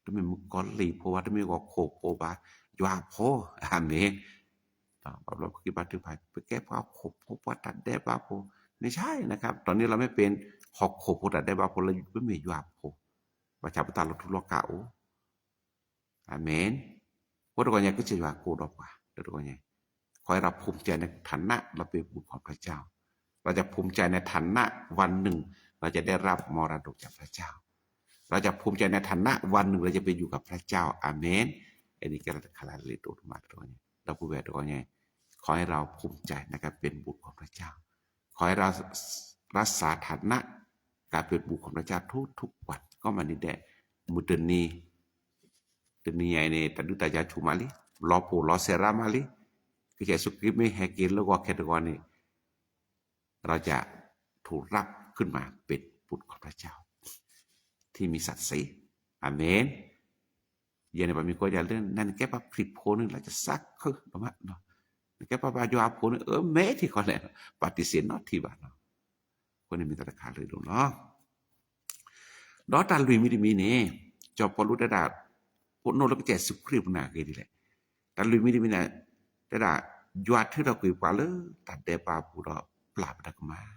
တမ့ၢ်မုၣ်ကီၤလံၢ်ဖိဘၣ်, တမ့ၢ်ဟီၣ်ခိၣ်ဖိဘၣ်, ယွၤအဖိ, အၤမ့ၣ်. ဘၣ်ဘျီပက့ၤဘါထုကဖၣ် ပကဲပှၤဟီၣ်ခိၣ်ဖိ ပှၤတၢ်ဒဲးဘးဖိ, မ့ၢ်ဆါနခါ တနံၤလီၤမ့ၢ်ပဟီၣ်ခိၣ်ဖိတၢ်ဒဲးဘးဖိလၢပမ့ၢ်ယွၤအဖိ, ဘၣ်ဆၣ်ပတၢ်လီၤထူလီၤကၢ်အိၣ် အၤမ့ၣ်. အဃိတဂီၤညါ ကစၢ်ယွၤကအိၣ်ဒီးပှၤ တဂီၤညါ ขอให้เราภูมิใจในฐานะเราเป็นบุตรของพระเจ้า เราจะภูมิใจในฐานะวันหนึ่งเราจะได้รับมรดกจากพระเจ้า เราจะภูมิใจในฐานะวันหนึ่งเราจะไปอยู่กับพระเจ้า อาเมน အန့ၣ်ကဲလၢတခါလၢလံာ်ဒိၣ်တမးတဂီၤညါ ဒီပုၢ်ဝဲၢ်တဂီၤညါ ขอให้เราภูมิใจในการเป็นบุตรของพระเจ้า ขอให้เรารักษาฐานะการเป็นบุตรของพระเจ้าทุกๆวัน ကီမးန့ၣ်ဒဲး မုၢ်တနံၤ တနံၤညါအံၤန့ၣ် တၢ်ဒုးတၢ်ယၤဆူၣ်မးလံ, လီၤပှီၢ်လီၤစဲးရါမးလံ, ကစၢ်ယ့ၣ်ၡူးခရံာ်မ့ၢ်ဟဲက့ၤလၢဂီၤခဲတဂီၤန့ၣ် เราจะถูกรับขึ้นมาเป็นบุตรของพระเจ้า ที่มีศักดิ์ศรี อาเมน ယဲန့ၣ် ပှၤမ့ၢ်ကိးယၤလၢ နကဲပှၤခရံာ်ဖိန့ၣ် လၢယစးခုဒိၣ်မး, နကဲပှၤဘါယွၤအဖိန့ၣ် အၢ မ့ၢ်ထံၣ်ဃီလဲၣ် ပှၤတံၢ်စ့ၢ်နီတထံၣ်ဘၣ်နီၤ. အဃိန့ၣ်မ့ၢ်တၢ်တခါလၢဒိၣ်လီၤ. ဒီးတၢ်လွံၢ်မံၤတမံၤန့ၣ် စီၤပီလူးတဲဒၣ် ပနီၣ်လၢကစၢ်ယ့ၣ်ၡူးခရံာ်ပူၤန့ၣ်အဂ့ၢ်ဒ်လဲၣ်. တၢ်လွံၢ်မံၤတမံၤန့ၣ် တဲဒၣ် ယွၤထုးထီၣ်ကွံာ်ပှၤလၢတၢ်ဒဲးဘးအပူၤဒီးပျၢ်ပတၢ်ကမၣ်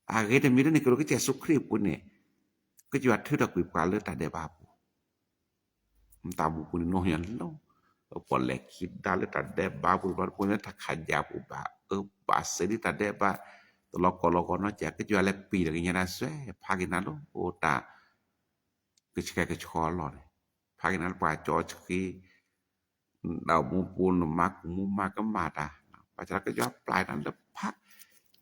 အဂ့ၢ်တမံၤလၢန့ၣ် ကဲလၢကစၢ်ယ့ၣ်ၡူးခရံာ်အပူၤန့ၣ် ကစၢ်ယွၤထုးထီၣ်ကွံာ်ပှၤလၢတၢ်ဒဲးဘးအပူၤ, တၢ်အိၣ်မူပူၤန့ၣ်နီၢ်ညီလီၤ. ပှၤလဲၤခံဒါလၢတၢ်ဒဲးဘးပူၤ တဘျီတခီၣ်န့ၣ် တၢ်ခးယၣ်ပူၤဘၣ် အၢဘၣ်စၢၤဒ်တၢ်ဒဲးဘး, တလီၤကီၢ်လီၤကီၢ်နီတစဲး ကစၢ်ယွၤလဲၤပျၢ်တၢ်ကညးနၤစွဲ ဖးက့ၤနၤလၢအိၣ်တၢ် ကဆှဲကဆှီအလီၢ်န့ၣ်, ဖးက့ၤနၤလၢပှၤကၠီဆှံ တၢ်အိၣ်မူပူၤ နမၤကူၣ်မူမၤကမၣ်တၢ်, ဘၣ်ဆၣ်ကစၢ်ယွၤပျၢ်နၤလၢဖး,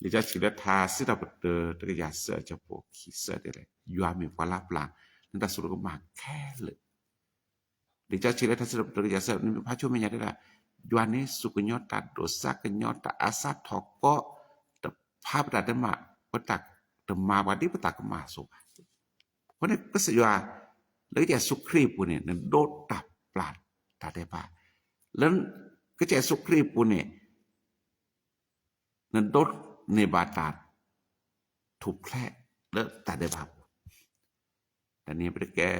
လံာ်စီဆှံလၢထါစံးထီၣ်ပတြၢၤ တကယၤသၢ အဆၢဖိခံဆၢတဲလဲၣ်, ယွၤမ့ၢ်ပှၤလၢပျၢ် နတၢ်စိတၢ်ကမၣ်ခဲလၢာ် လံာ်စီဆှံလၢထါစံးထီၣ်ပတြၢၤ တကယၤသၢ နမ့ၢ်ဖးဆိမဲာ်ညါတဲဒၣ်, ယွၤန့ၣ် စူၢ်ကညီၤတၢ်ဒိၣ် သးကညီၤတၢ် အသးထီၣ်ကီး, တဖးပတၢ်တမၣ်, ပတၢ်တမၤပှၤဒ်ပတၢ်ကမၣ်အသိးဘၣ်. အဃိန့ၣ် ကစၢ်ယွၤ လၢကစၢ်ယ့ၣ်ၡူးခရံာ်အပူၤန့ၣ် နဒိးတၢ်ပျၢ်တၢ်ဒဲးဘး, လၢကစၢ်ယ့ၣ်ၡူးခရံာ်အပူၤန့ၣ် နဒိးန့ၢ်ဘၣ်တၢ်ထူၣ်ဖျဲးလၢတၢ်ဒဲးဘးအပူၤ, တနံၤပတကဲ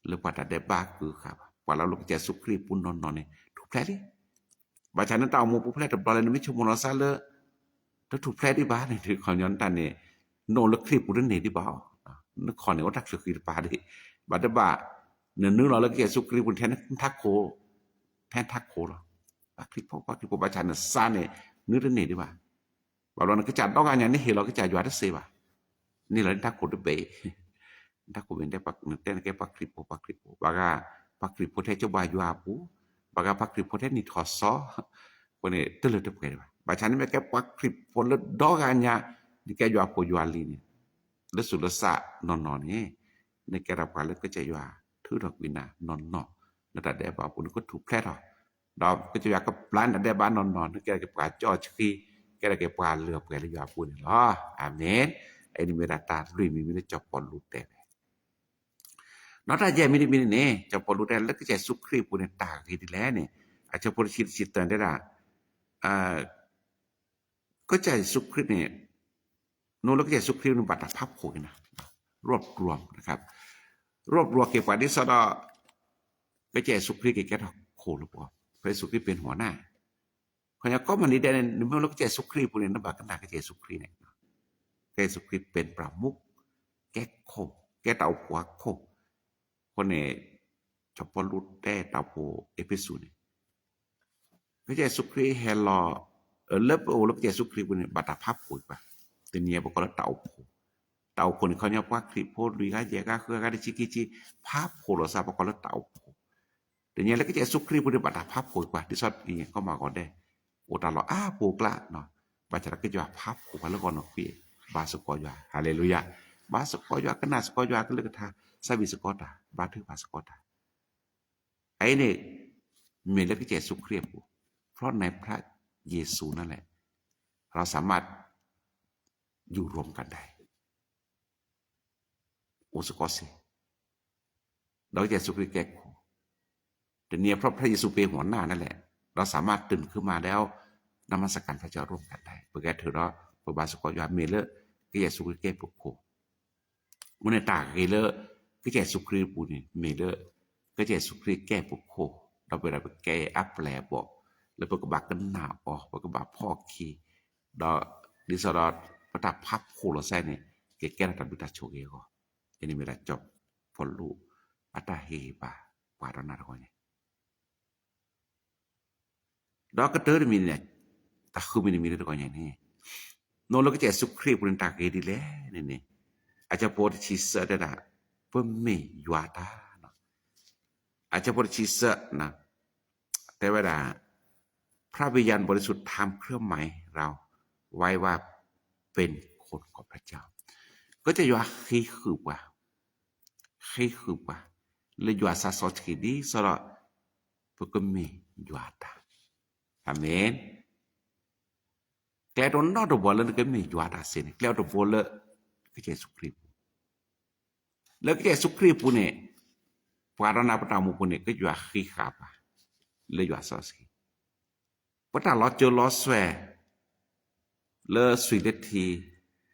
လၢပှၤတၢ်ဒဲးဘးကုာ်ဃာ်ဘၣ်, ပှၤလၢလၢကစၢ်ယ့ၣ်ၡူးခရံာ်အပူၤနီၢ်နီၢ်န့ၣ် ထူၣ်ဖျဲးလံ. ဘၣ်ဆၣ်နတၢ်အိၣ်မူပူၤဖျဲးတဘျီလၢ် နမ့ၢ်ဆိကမိၣ်လီၤသးလၢ တထူၣ်ဖျဲးဒံးဘၣ်န့ၣ် ခီပညီနတၢ်န့ၣ် နအိၣ်လၢခရံာ်ပူၤတန့ၢ်ဒံးဘၣ်အီၤ, နခီၣ်န့ၣ်အိၣ်တၢ်ချုးဃံတပၤဒံး, ဘၣ်တဘၣ် နနုာ်လီၤလၢကစၢ်ယ့ၣ်ၡူးခရံာ်ပူၤ ထဲနထးခိၣ်, ထဲနထးခိၣ်လီၤ. ပှၤခရံာ်ဖိ ပှၤခရံာ်ဖိ ဘၣ်ဆၣ်နသးန့ၣ် နုာ်တန့ၢ်ဒံးဘၣ်. ဘၣ်ဘျီနကစၢ်ဒီဂၤညါ နဟ့ၣ်လီၤကစၢ်ယွၤတသ့ဘၣ်. န့ၣ်လီၤန့ၣ်တၢ်ခိၣ်တဘ့ၣ်အံၤ, တၢ်ခိၣ်ဘ့ၣ်တဲ နတဲနကဲပှၤခရံာ်ဖိ ပှၤခရံာ်ဖိ, ဘၣ်ဂၤပှၤခရံာ်ဖိထဲကၠိဘါယွၤအပူၤ, ဘၣ်ဂၤပှၤခရံာ်ဖိထဲနံၣ်ထီၣ်စီ, အဃိန့ၣ် တလၢတပှဲၤဒံးဘၣ်. ဘၣ်ဆၣ်န့ၣ်မ့ၢ်ကဲပှၤခရံာ်ဖိလၢဒီဂၤညါ, နကဲယွၤဖိယွၤလံၤန့ၣ်, လၢစူးလၢစးနီၢ်နီၢ်န့ၣ်, နကဲထီၣ်ပှၤလၢကစၢ်ယွၤထုးထီၣ်ကွံာ်နၤနီၢ်နီၢ်, နတၢ်ဒဲးဘးအပူၤ နကထူၣ်ဖျဲးထီၣ်, ဒီးကစၢ်ယွၤကပျၢ်နတၢ်ဒဲးဘးနီၢ်နီၢ်, နကဲထီၣ်က့ၤပှၤကၠီဆှံ, ကဲထီၣ်က့ၤပှၤလၢပှဲၤလၢယွၤအပူၤန့ၣ်လီၤ. အၤမ့ၣ်. အအံၤန့ၣ်မ့ၢ်ဒၣ်တၢ်လွံၢ်မံၤမ့ၢ်လၢစီၤပီလူးတဲဝဲ ဒီးတၢ်ယဲၢ်မံၤတမံၤန့ၣ်န့ၣ် စီၤပီလူးတဲလၢကစၢ်ယ့ၣ်ၡူးခရံာ်အပူၤန့ၣ် တၢ်ဂ့ၤဒ်လဲၣ်န့ၣ်, အဆၢဖိတဆံတဆံသၢတဲဒၣ်, ကစၢ်ယ့ၣ်ၡူးခရံာ်န့ၣ်, နအိၣ်လၢကစၢ်ယ့ၣ်ၡူးခရံာ်န့ၣ် ဘၣ်တၢ်ဖးဖှိၣ်က့ၤနၤ, ရူပ်ရวม, ရူပ်ရวมက့ၤပှၤဒ်သိးဒီး ကစၢ်ယ့ၣ်ၡူးခရံာ်က့ၤကဲထီၣ်ခိၣ်လၢပဂီၢ်, ကစၢ်ယ့ၣ်ၡူးခရံာ်ပ့ၤနီၣ်နၤ ခီညီကိးမုၢ်နံၤဒဲးန့ၣ် နမ့ၢ်အိၣ်လၢကစၢ်ယ့ၣ်ၡူးခရံာ်အပူၤန့ၣ် နဘၣ်ကနၣ်ကစၢ်ယ့ၣ်ၡူးခရံာ်န့ၣ်, ကစၢ်ယ့ၣ်ၡူးခရံာ် เป็นประมุข, ကဲခိၣ်, ကဲတၢ်အိၣ်ဖှိၣ်အခိၣ်, အဃိန့ၣ် စီၤပီလူးတဲတၢ်အိၣ်ဖှိၣ်အ့းဖ့းစူးန့ၣ် ကစၢ်ယ့ၣ်ၡူးခရံာ်ဟဲလီၤ, လၢပအိၣ်လၢကစၢ်ယ့ၣ်ၡူးခရံာ်အပူၤန့ၣ် ဘၣ်တၢ်ဖးဖှိၣ်က့ၤပှၤ, တနံၤအံၤပကိးလၢတၢ်အိၣ်ဖှိၣ်, တၢ်အိၣ်ဖှိၣ်န့ၣ် ခီညီပှၤခရံာ်ဖိလွံၢ်ဂၤယဲၢ်ဂၤဃုဂၤတဆံခံဆံ, ဖးဖှိၣ်လီၤစ့ၢ်ပကိးလၢတၢ်အိၣ်ဖှိၣ်, တနံၤလၢကစၢ်ယ့ၣ်ၡူးခရံာ်အပူၤန့ၣ် ဘၣ်တၢ်ဖးဖှိၣ်က့ၤပှၤ ဒ်သိးတနံၤကီမးဂီၤဒဲး, အိၣ်တၢ်လီၢ်အါပူၤအကျါ, ဘၣ်ဆၣ်ဒီးကစၢ်ယွၤဖးဖှိၣ်ပှၤလၢဂီၤနီၢ်ခွံ, ဘါစ့ၢ်ကီးယွၤ, ဟါလ့လူယၤ, ဘါစ့ၢ်ကီးယွၤ ကနၣ်စ့ၢ်ကီးယွၤအကလုၢ်ကထါ, ဆၢဘံၣ်စ့ၢ်ကီးတၢ်, ဘါထုကဖၣ်စ့ၢ်ကီးတၢ် အအံၤန့ၣ် မ့ၢ်လၢကစၢ်ယ့ၣ်ၡူးခရံာ်အပူၤ, เพราะในพระเยซูนั่นแหละ เราสามารถอยู่รวมกันได้ အိၣ်စ့ၢ်ကီးစ့ၢ်, ဒီးကစၢ်ယ့ၣ်ၡူးခရံာ်ကဲခိၣ်, တနံၤအံၤ เพราะพระเยซูเป็นหัวหน้านั่นแหละ เราสามารถตื่นขึ้นมาแล้วนมัสการพระเจ้าร่วมกันได้ ပကဲထုးဒီး ပဘါစ့ၢ်ကီးယွၤ မ့ၢ်လၢကစၢ်ယ့ၣ်ၡူးခရံာ်ကဲပခိၣ် အဃိန့ၣ်တၢ်ဂ့ၤလၢ ကစၢ်ယ့ၣ်ၡူးခရံာ်အပူၤန့ၣ် မ့ၢ်လၢ ကစၢ်ယ့ၣ်ၡူးခရံာ်ကဲပခိၣ်, ဒီးပဝဲဒၣ်ပကဲအါပျဲၢ်အဘီၣ်, လၢပကဘၣ်ကနၣ်အီၤ, ပကဘၣ်ဖီၣ်အခံ, ဒီးဒ်သိးဒီး ပတၢ်ဖးဖှိၣ်လီၤစ့ၢ်န့ၣ် ကကဲထီၣ်တၢ်ဘျုးတၢ်ဆိၣ်ဂ့ၤအဂီၢ်, အန့ၣ်မ့ၢ်ဒၣ်စီၤပီလူး အတၢ်ဟ့ၣ်ဂံၢ်ဘါပှၤဒီးနၤတဂီၢ်ညါ ဒီးကတၢၢ်တမံၤန့ၣ်, တၢ်ဃုမံၤတမံၤလၢတဂီၢ်ညါန့ၣ်, နအိၣ်လၢကစၢ်ယ့ၣ်ၡူးခရံာ်အပူၤန့ၣ်တၢ်ဂ့ၤဒ်လဲၣ်န့ၣ်န့ၣ်, အဆၢဖိတဆံသၢတဲဒၣ်, ပမ့ၢ်ယွၤတၢ်, အဆၢဖိတဆံသၢ တဲဝဲဒၣ်, พระวิญญาณบริสุทธิ์ทำเครื่องหมายเราไว้ว่าเป็นคนของพระเจ้า ကစၢ်ယွၤဃ့ဃုာ်ပှၤ ဃ့ဃုာ်ပှၤ လၢယွၤသးစီဆှံဒ်သိးဒီး ပကမ့ၢ်ယွၤတၢ်, အၤမ့ၣ်, ကျဲတနီတဘိလၢနကမ့ၢ်ယွၤတၢ်စ့ၢ်န့ၣ် ကျဲတဘိလၢ ကစၢ်ယ့ၣ်ၡူးခရံာ်အပူၤ, လၢကစၢ်ယ့ၣ်ၡူးခရံာ်အပူၤန့ၣ်, ပှၤဒီးနၤပတၢ်အိၣ်မူအပူၤန့ၣ် ကစၢ်ယွၤဃ့ဃုာ်ပှၤ လၢယွၤသးစီဆှံ ပတၢ်လီၤစၢၤလီၤသွဲၣ် လၢသွံၣ်လၢထံ ဒီးကစၢ်ယွၤ တအိၣ်, ဘၣ်ဆၣ်ဒီး လၢသး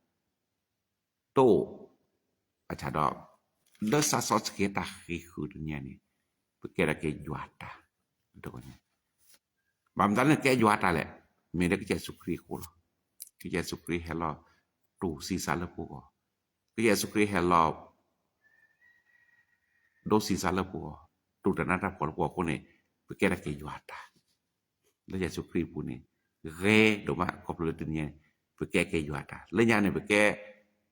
စီဆှံတၢ်ဃ့ဃုာ်တနံၤန့ၣ် ပကဲထီၣ်က့ၤယွၤတၢ်, ဘၣ်မတၤလၢနကဲယွၤတၢ်လဲၣ်, မ့ၢ်လၢကစၢ်ယ့ၣ်ၡူးခရံာ်အဃိလီၤ. ကစၢ်ယ့ၣ်ၡူးခရံာ်ဟဲလီၤ တူၢ်စံးစးလၢပဂီၢ်, ကစၢ်ယ့ၣ်ၡူးခရံာ်ဟဲလီၤ ဒိးစံးစးလၢပဂီၢ်, တူၢ်တၢ်နးတၢ်ဖှီၣ်လၢပဂီၢ်အဃိန့ၣ် ပကဲထီၣ်က့ၤယွၤတၢ် လၢကစၢ်ယ့ၣ်ၡူးခရံာ်အပူၤန့ၣ် ဂ့ၤဒိၣ်မးခီဖျိလၢတနံၤန့ၣ် ပကဲက့ၤယွၤတၢ်, လၢညါန့ၣ် ပကဲ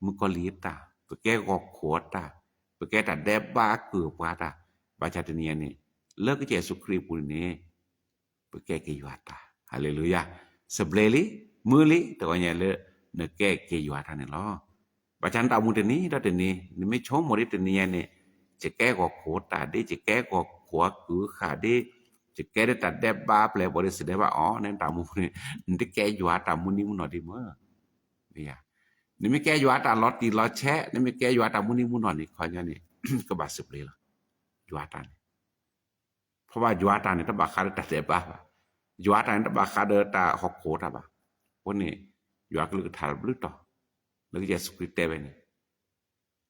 မုၣ်ကီၤလံၢ်အတၢ်, ပကဲဂီၤခိၣ်အတၢ်, ပကဲတၢ်ဒဲးဘးအကုၢ်အပှၤတၢ်, ဘၣ်ဆၣ်တနံၤန့ၣ် လၢကစၢ်ယ့ၣ်ၡူးခရံာ်အပူၤန့ၣ် ပကဲက့ၤယွၤတၢ်, ဟါလ့လူယၤ, စဘျ့လံ, မုာ်လံ တဂီၢ်ညါလၢ နကဲက့ၤယွၤတၢ်န့ၣ်လီၤ. ဘၣ်ဆၣ်နတၢ်အိၣ်မူတနံၤဒီးတနံၤ နမ့ၢ်ဆိကမိၣ်ဒ်တနံၤညါန့ၣ် ယကဲဂီၤခိၣ်တၢ်ဒ်, ယကဲဂီၤခိၣ်အကုၢ်အဃၣ်ဒ်, ယကဲဒ်တၢ်ဒဲးဘးအပျဲၢ်အဘီၣ်ဒ်စံးဒဲးဘၣ်အီၤန့ၣ် နတၢ်အိၣ်မူန့ၣ် နတကဲယွၤတၢ်မုၢ်နံၤမုၢ်နီၢ်ဒံးမ့ၢ် နမ့ၢ်ကဲယွၤတၢ်လီၤတံၢ်လီၤဆဲး, နမ့ၢ်ကဲယွၤတၢ်မုၢ်နံၤမုၢ်နီၢ်န့ၣ် ခီညီန့ၣ် ကဘၣ်စဘျ့လီၤ. ယွၤတၢ်န့ၣ် ဖဲဘၣ်ယွၤတၢ်န့ၣ် တဘၣ်ဃးဒီးတၢ်ဒဲးဘးဘၣ်. ယွၤတၢ်န့ၣ် တဘၣ်ဃးဒီးတၢ်ဟီၣ်ခိၣ်တၢ်ဘၣ်. အဃိန့ၣ် ယွၤကလုၢ်ကထါတဘျုးတီၤ လၢကစၢ်ယ့ၣ်ၡူးခရံာ်တဲဝဲန့ၣ်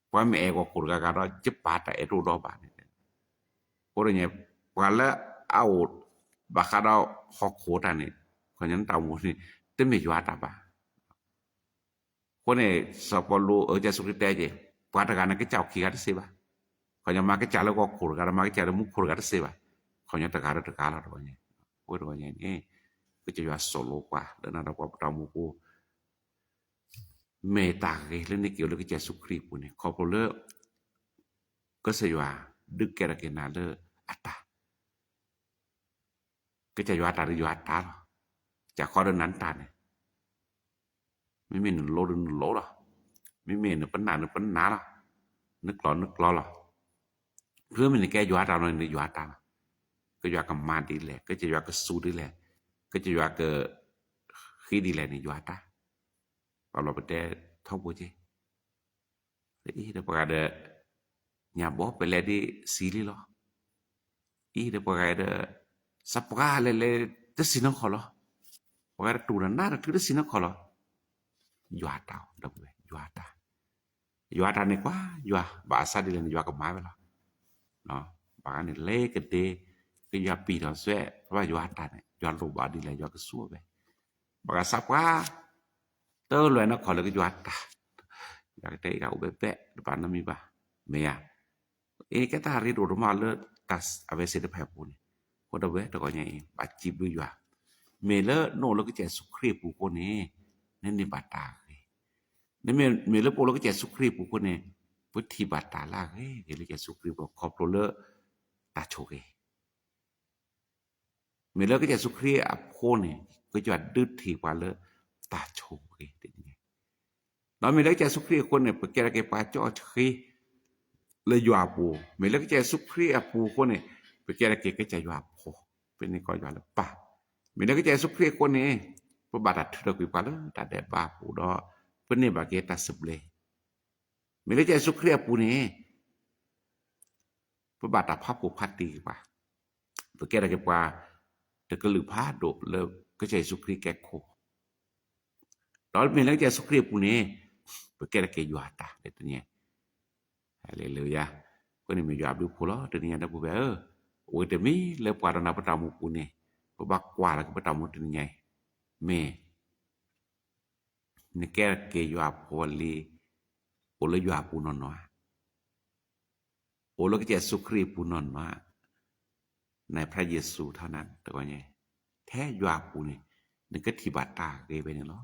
ပှၤမ့ၢ်အဲၣ်ဂီၤခိၣ်တဂၤဂၤဒီး ယပၢ်တၢ်အဲၣ်တအိၣ်ဒီးဘၣ်န့ၣ်. အဃိန့ၣ် ပှၤလၢအအိၣ် ဘၣ်ဃးဒီးဟီၣ်ခိၣ်တၢ်န့ၣ် ခီညီနတၢ်အိၣ်မူန့ၣ် တမ့ၢ်ယွၤတၢ်ဘၣ်. အဃိန့ၣ် စီၤပီလူး ကစၢ်ယ့ၣ်ၡူးခရံာ်တဲက့ၤ ပှၤတဂၤန့ၣ် ကစၢ်အိၣ်ခံဂၤတသ့ဘၣ်. ခီညီမၤကစၢ်လၢဂီၤခိၣ်တဂၤဒီး မၤကစၢ်လၢမူခိၣ်တဂၤတသ့ဘၣ်. ခီညီတဂၤဒီးတဂၤလီၤတဂီၢ်ညါ. အဃိတဂီၢ်ညါန့ၣ် ကစၢ်ယွၤစိာ်လိပှၤ လၢနၤဒီးပှၤပတၢ်အိၣ်မူပူၤ မ့ၢ်တၢ်ဂ့ၤလၢနက့ၤအိၣ်လၢကစၢ်ယ့ၣ်ၡူးခရံာ်အပူၤန့ၣ် ခီဖျိလၢ ကစၢ်ယွၤဒုးကဲထီၣ်က့ၤနၤလၢအတၢ် ကစၢ်ယွၤအတၢ်ဒီးယွၤအတၢ်လီၤ. ကစၢ်ဃီဒီးနၤနတၢ်န့ၣ် မ့မ့ၢ်နလိဒီးနလိလီၤ. မ့မ့ၢ်နပနၢ်နပနၢ်လီၤ. နကျိာ်နကျိာ်လီၤ. ဖဲမ့ၢ်နကဲယွၤအတၢ်လီၤန့ၣ် ယွၤအတၢ်လီၤ. ကစၢ်ယွၤကမၤဒ်လဲၣ်, ကစၢ်ယွၤကစူၢ်ဒ်လဲၣ်, ကစၢ်ယွၤက ဃ့ဒ်လဲၣ်န့ၣ် ယွၤအတၢ်. ဘၣ်ဘျီပတဲထီဘိက့ၤ အံၤဒီးပှၤဂၤဒီး ညၣ်ဘီပလဲၤဒ်စံလံလီၤ. အံၤဒီးပှၤဂၤဒီး စးပှၤလဲၤလဲၤတစံးနီၢ်ခီၣ်လီၤ. ပှၤဂၤဒီးတူၢ်တၢ်နါတချုးတစံးနီၢ်ခီၣ်လီၤ. ယွၤအတၢ်, ဒီပုၢ်ဝဲၢ် ယွၤအတၢ်. ယွၤအတၢ်န့ၣ်ကွၢ် ယွၤဘၣ်အသးဒ်လဲၣ်န့ၣ် ယွၤကမၤဝဲလီၤ. ဘၣ်ဂၤန့ၣ်လဲၤကဒ့ ကယွၤပျံၤထီၣ်စွဲ ဘၣ်ယွၤအတၢ်န့ၣ် ယွၤလိၣ်ဘၣ်ဒ်လဲၣ် ယွၤကစူၢ်ဝဲ. ဘၣ်ဂၤစးပှၤ တၢ်လီၤန့ၣ်ခီၣ်လၢကယွၤတၢ်, ယွၤကတဲအံၤကအိၣ်ဘဲဘဲ တဘၣ်နီတမံၤဘၣ်, မ့ၢ်ဧါ. အ့ ကဲတၢ်ရ့ဒိၣ်ဒိၣ်မးလၢ အဝဲသ့ၣ်တဖၣ်အပူၤန့ၣ်, အဃိဒီပုၢ်ဝဲၢ်တဂီၤညါအံၤ ဘၣ်စံးဘျုးယွၤ, မ့ၢ်လၢနအိၣ်လၢကစၢ်ယ့ၣ်ၡူးခရံာ်အပူၤအဃိန့ၣ် နန့ၢ်ဘၣ်တၢ်ဂ့ၤ, နမ့ၢ်လၢပအိၣ်လၢကစၢ်ယ့ၣ်ၡူးခရံာ်အပူၤအဃိန့ၣ် ပထံၣ်ဘၣ်တၢ်လၢအဂ့ၤဂ့ၤလၢကစၢ်ယ့ၣ်ၡူးခရံာ်အပူၤခီဖျိလၢ တၢ်ဆိၣ်ဂ့ၤ မ့ၢ်လၢကစၢ်ယ့ၣ်ၡူးခရံာ်အဃိန့ၣ် ကစၢ်ယွၤဒုးထံၣ်ပှၤလၢတၢ်ဆိၣ်ဂ့ၤတနံၤညါ, ဒီးမ့ၢ်လၢကစၢ်ယ့ၣ်ၡူးခရံာ်အဃိန့ၣ် ပကဲထီၣ်က့ၤပှၤကၠီၣ်ဆှံ လၢယွၤအပူၤ, မ့ၢ်လၢကစၢ်ယ့ၣ်ၡူးခရံာ်အပူၤအဃိန့ၣ် ပကဲထီၣ်က့ၤကစၢ်ယွၤအဖိ, ပန့ၢ်ကီးယွၤလၢပၢ်, မ့ၢ်လၢကစၢ်ယ့ၣ်ၡူးခရံာ်အဃိန့ၣ် ပဘၣ်တၢ်ထုးထီၣ်ကွံာ်ပှၤလၢတၢ်ဒဲးဘးအပူၤဒီး ပန့ၢ်ဘၣ်က့ၤတၢ်သဘျ့, မ့ၢ်လၢကစၢ်ယ့ၣ်ၡူးခရံာ်အပူၤန့ၣ် ပဘၣ်တၢ်ဖးဖှိၣ်ဖးတံၢ်က့ၤပှၤ, ပကဲထီၣ်က့ၤပှၤတကလုာ်ဖးဒိၣ်လၢကစၢ်ယ့ၣ်ၡူးခရံာ်ကဲခိၣ်, ဒီးမ့ၢ်လၢကစၢ်ယ့ၣ်ၡူးခရံာ်အပူၤန့ၣ် ပကဲထီၣ်က့ၤယွၤအတၢ်လၢတနံၤညါ, ဟါလ့လူယၤ, အဃိန့ၣ်မ့ၢ်ယွၤအဘျုးအဖှိၣ်လီၤ တနံၤညါဒီပုၢ်ဝဲၢ်ဧၢ, အဝဲတမ့ၢ်လၢပှၤဒီးနၤပတၢ်အိၣ်မူပူၤန့ၣ် ပဘၣ်ကွၢ်လီၤက့ၤပတၢ်အိၣ်မူတနံၤညါအံၤ, မ့ၢ် နကဲထီၣ်က့ၤယွၤအဖိလံ, အိၣ်လၢယွၤအပူၤနီၢ်နီၢ်ဧါ, အိၣ်လၢကစၢ်ယ့ၣ်ၡူးခရံာ်အပူၤနီၢ်နီၢ်ဧါ, န พระเยซู ထီၣ်နၤတဂီၤညါ, ထဲယွၤအပူၤန့ၣ် နကထံၣ်ဘၣ်တၢ်ဂ့ၤဝဲန့ၣ်လီၤ.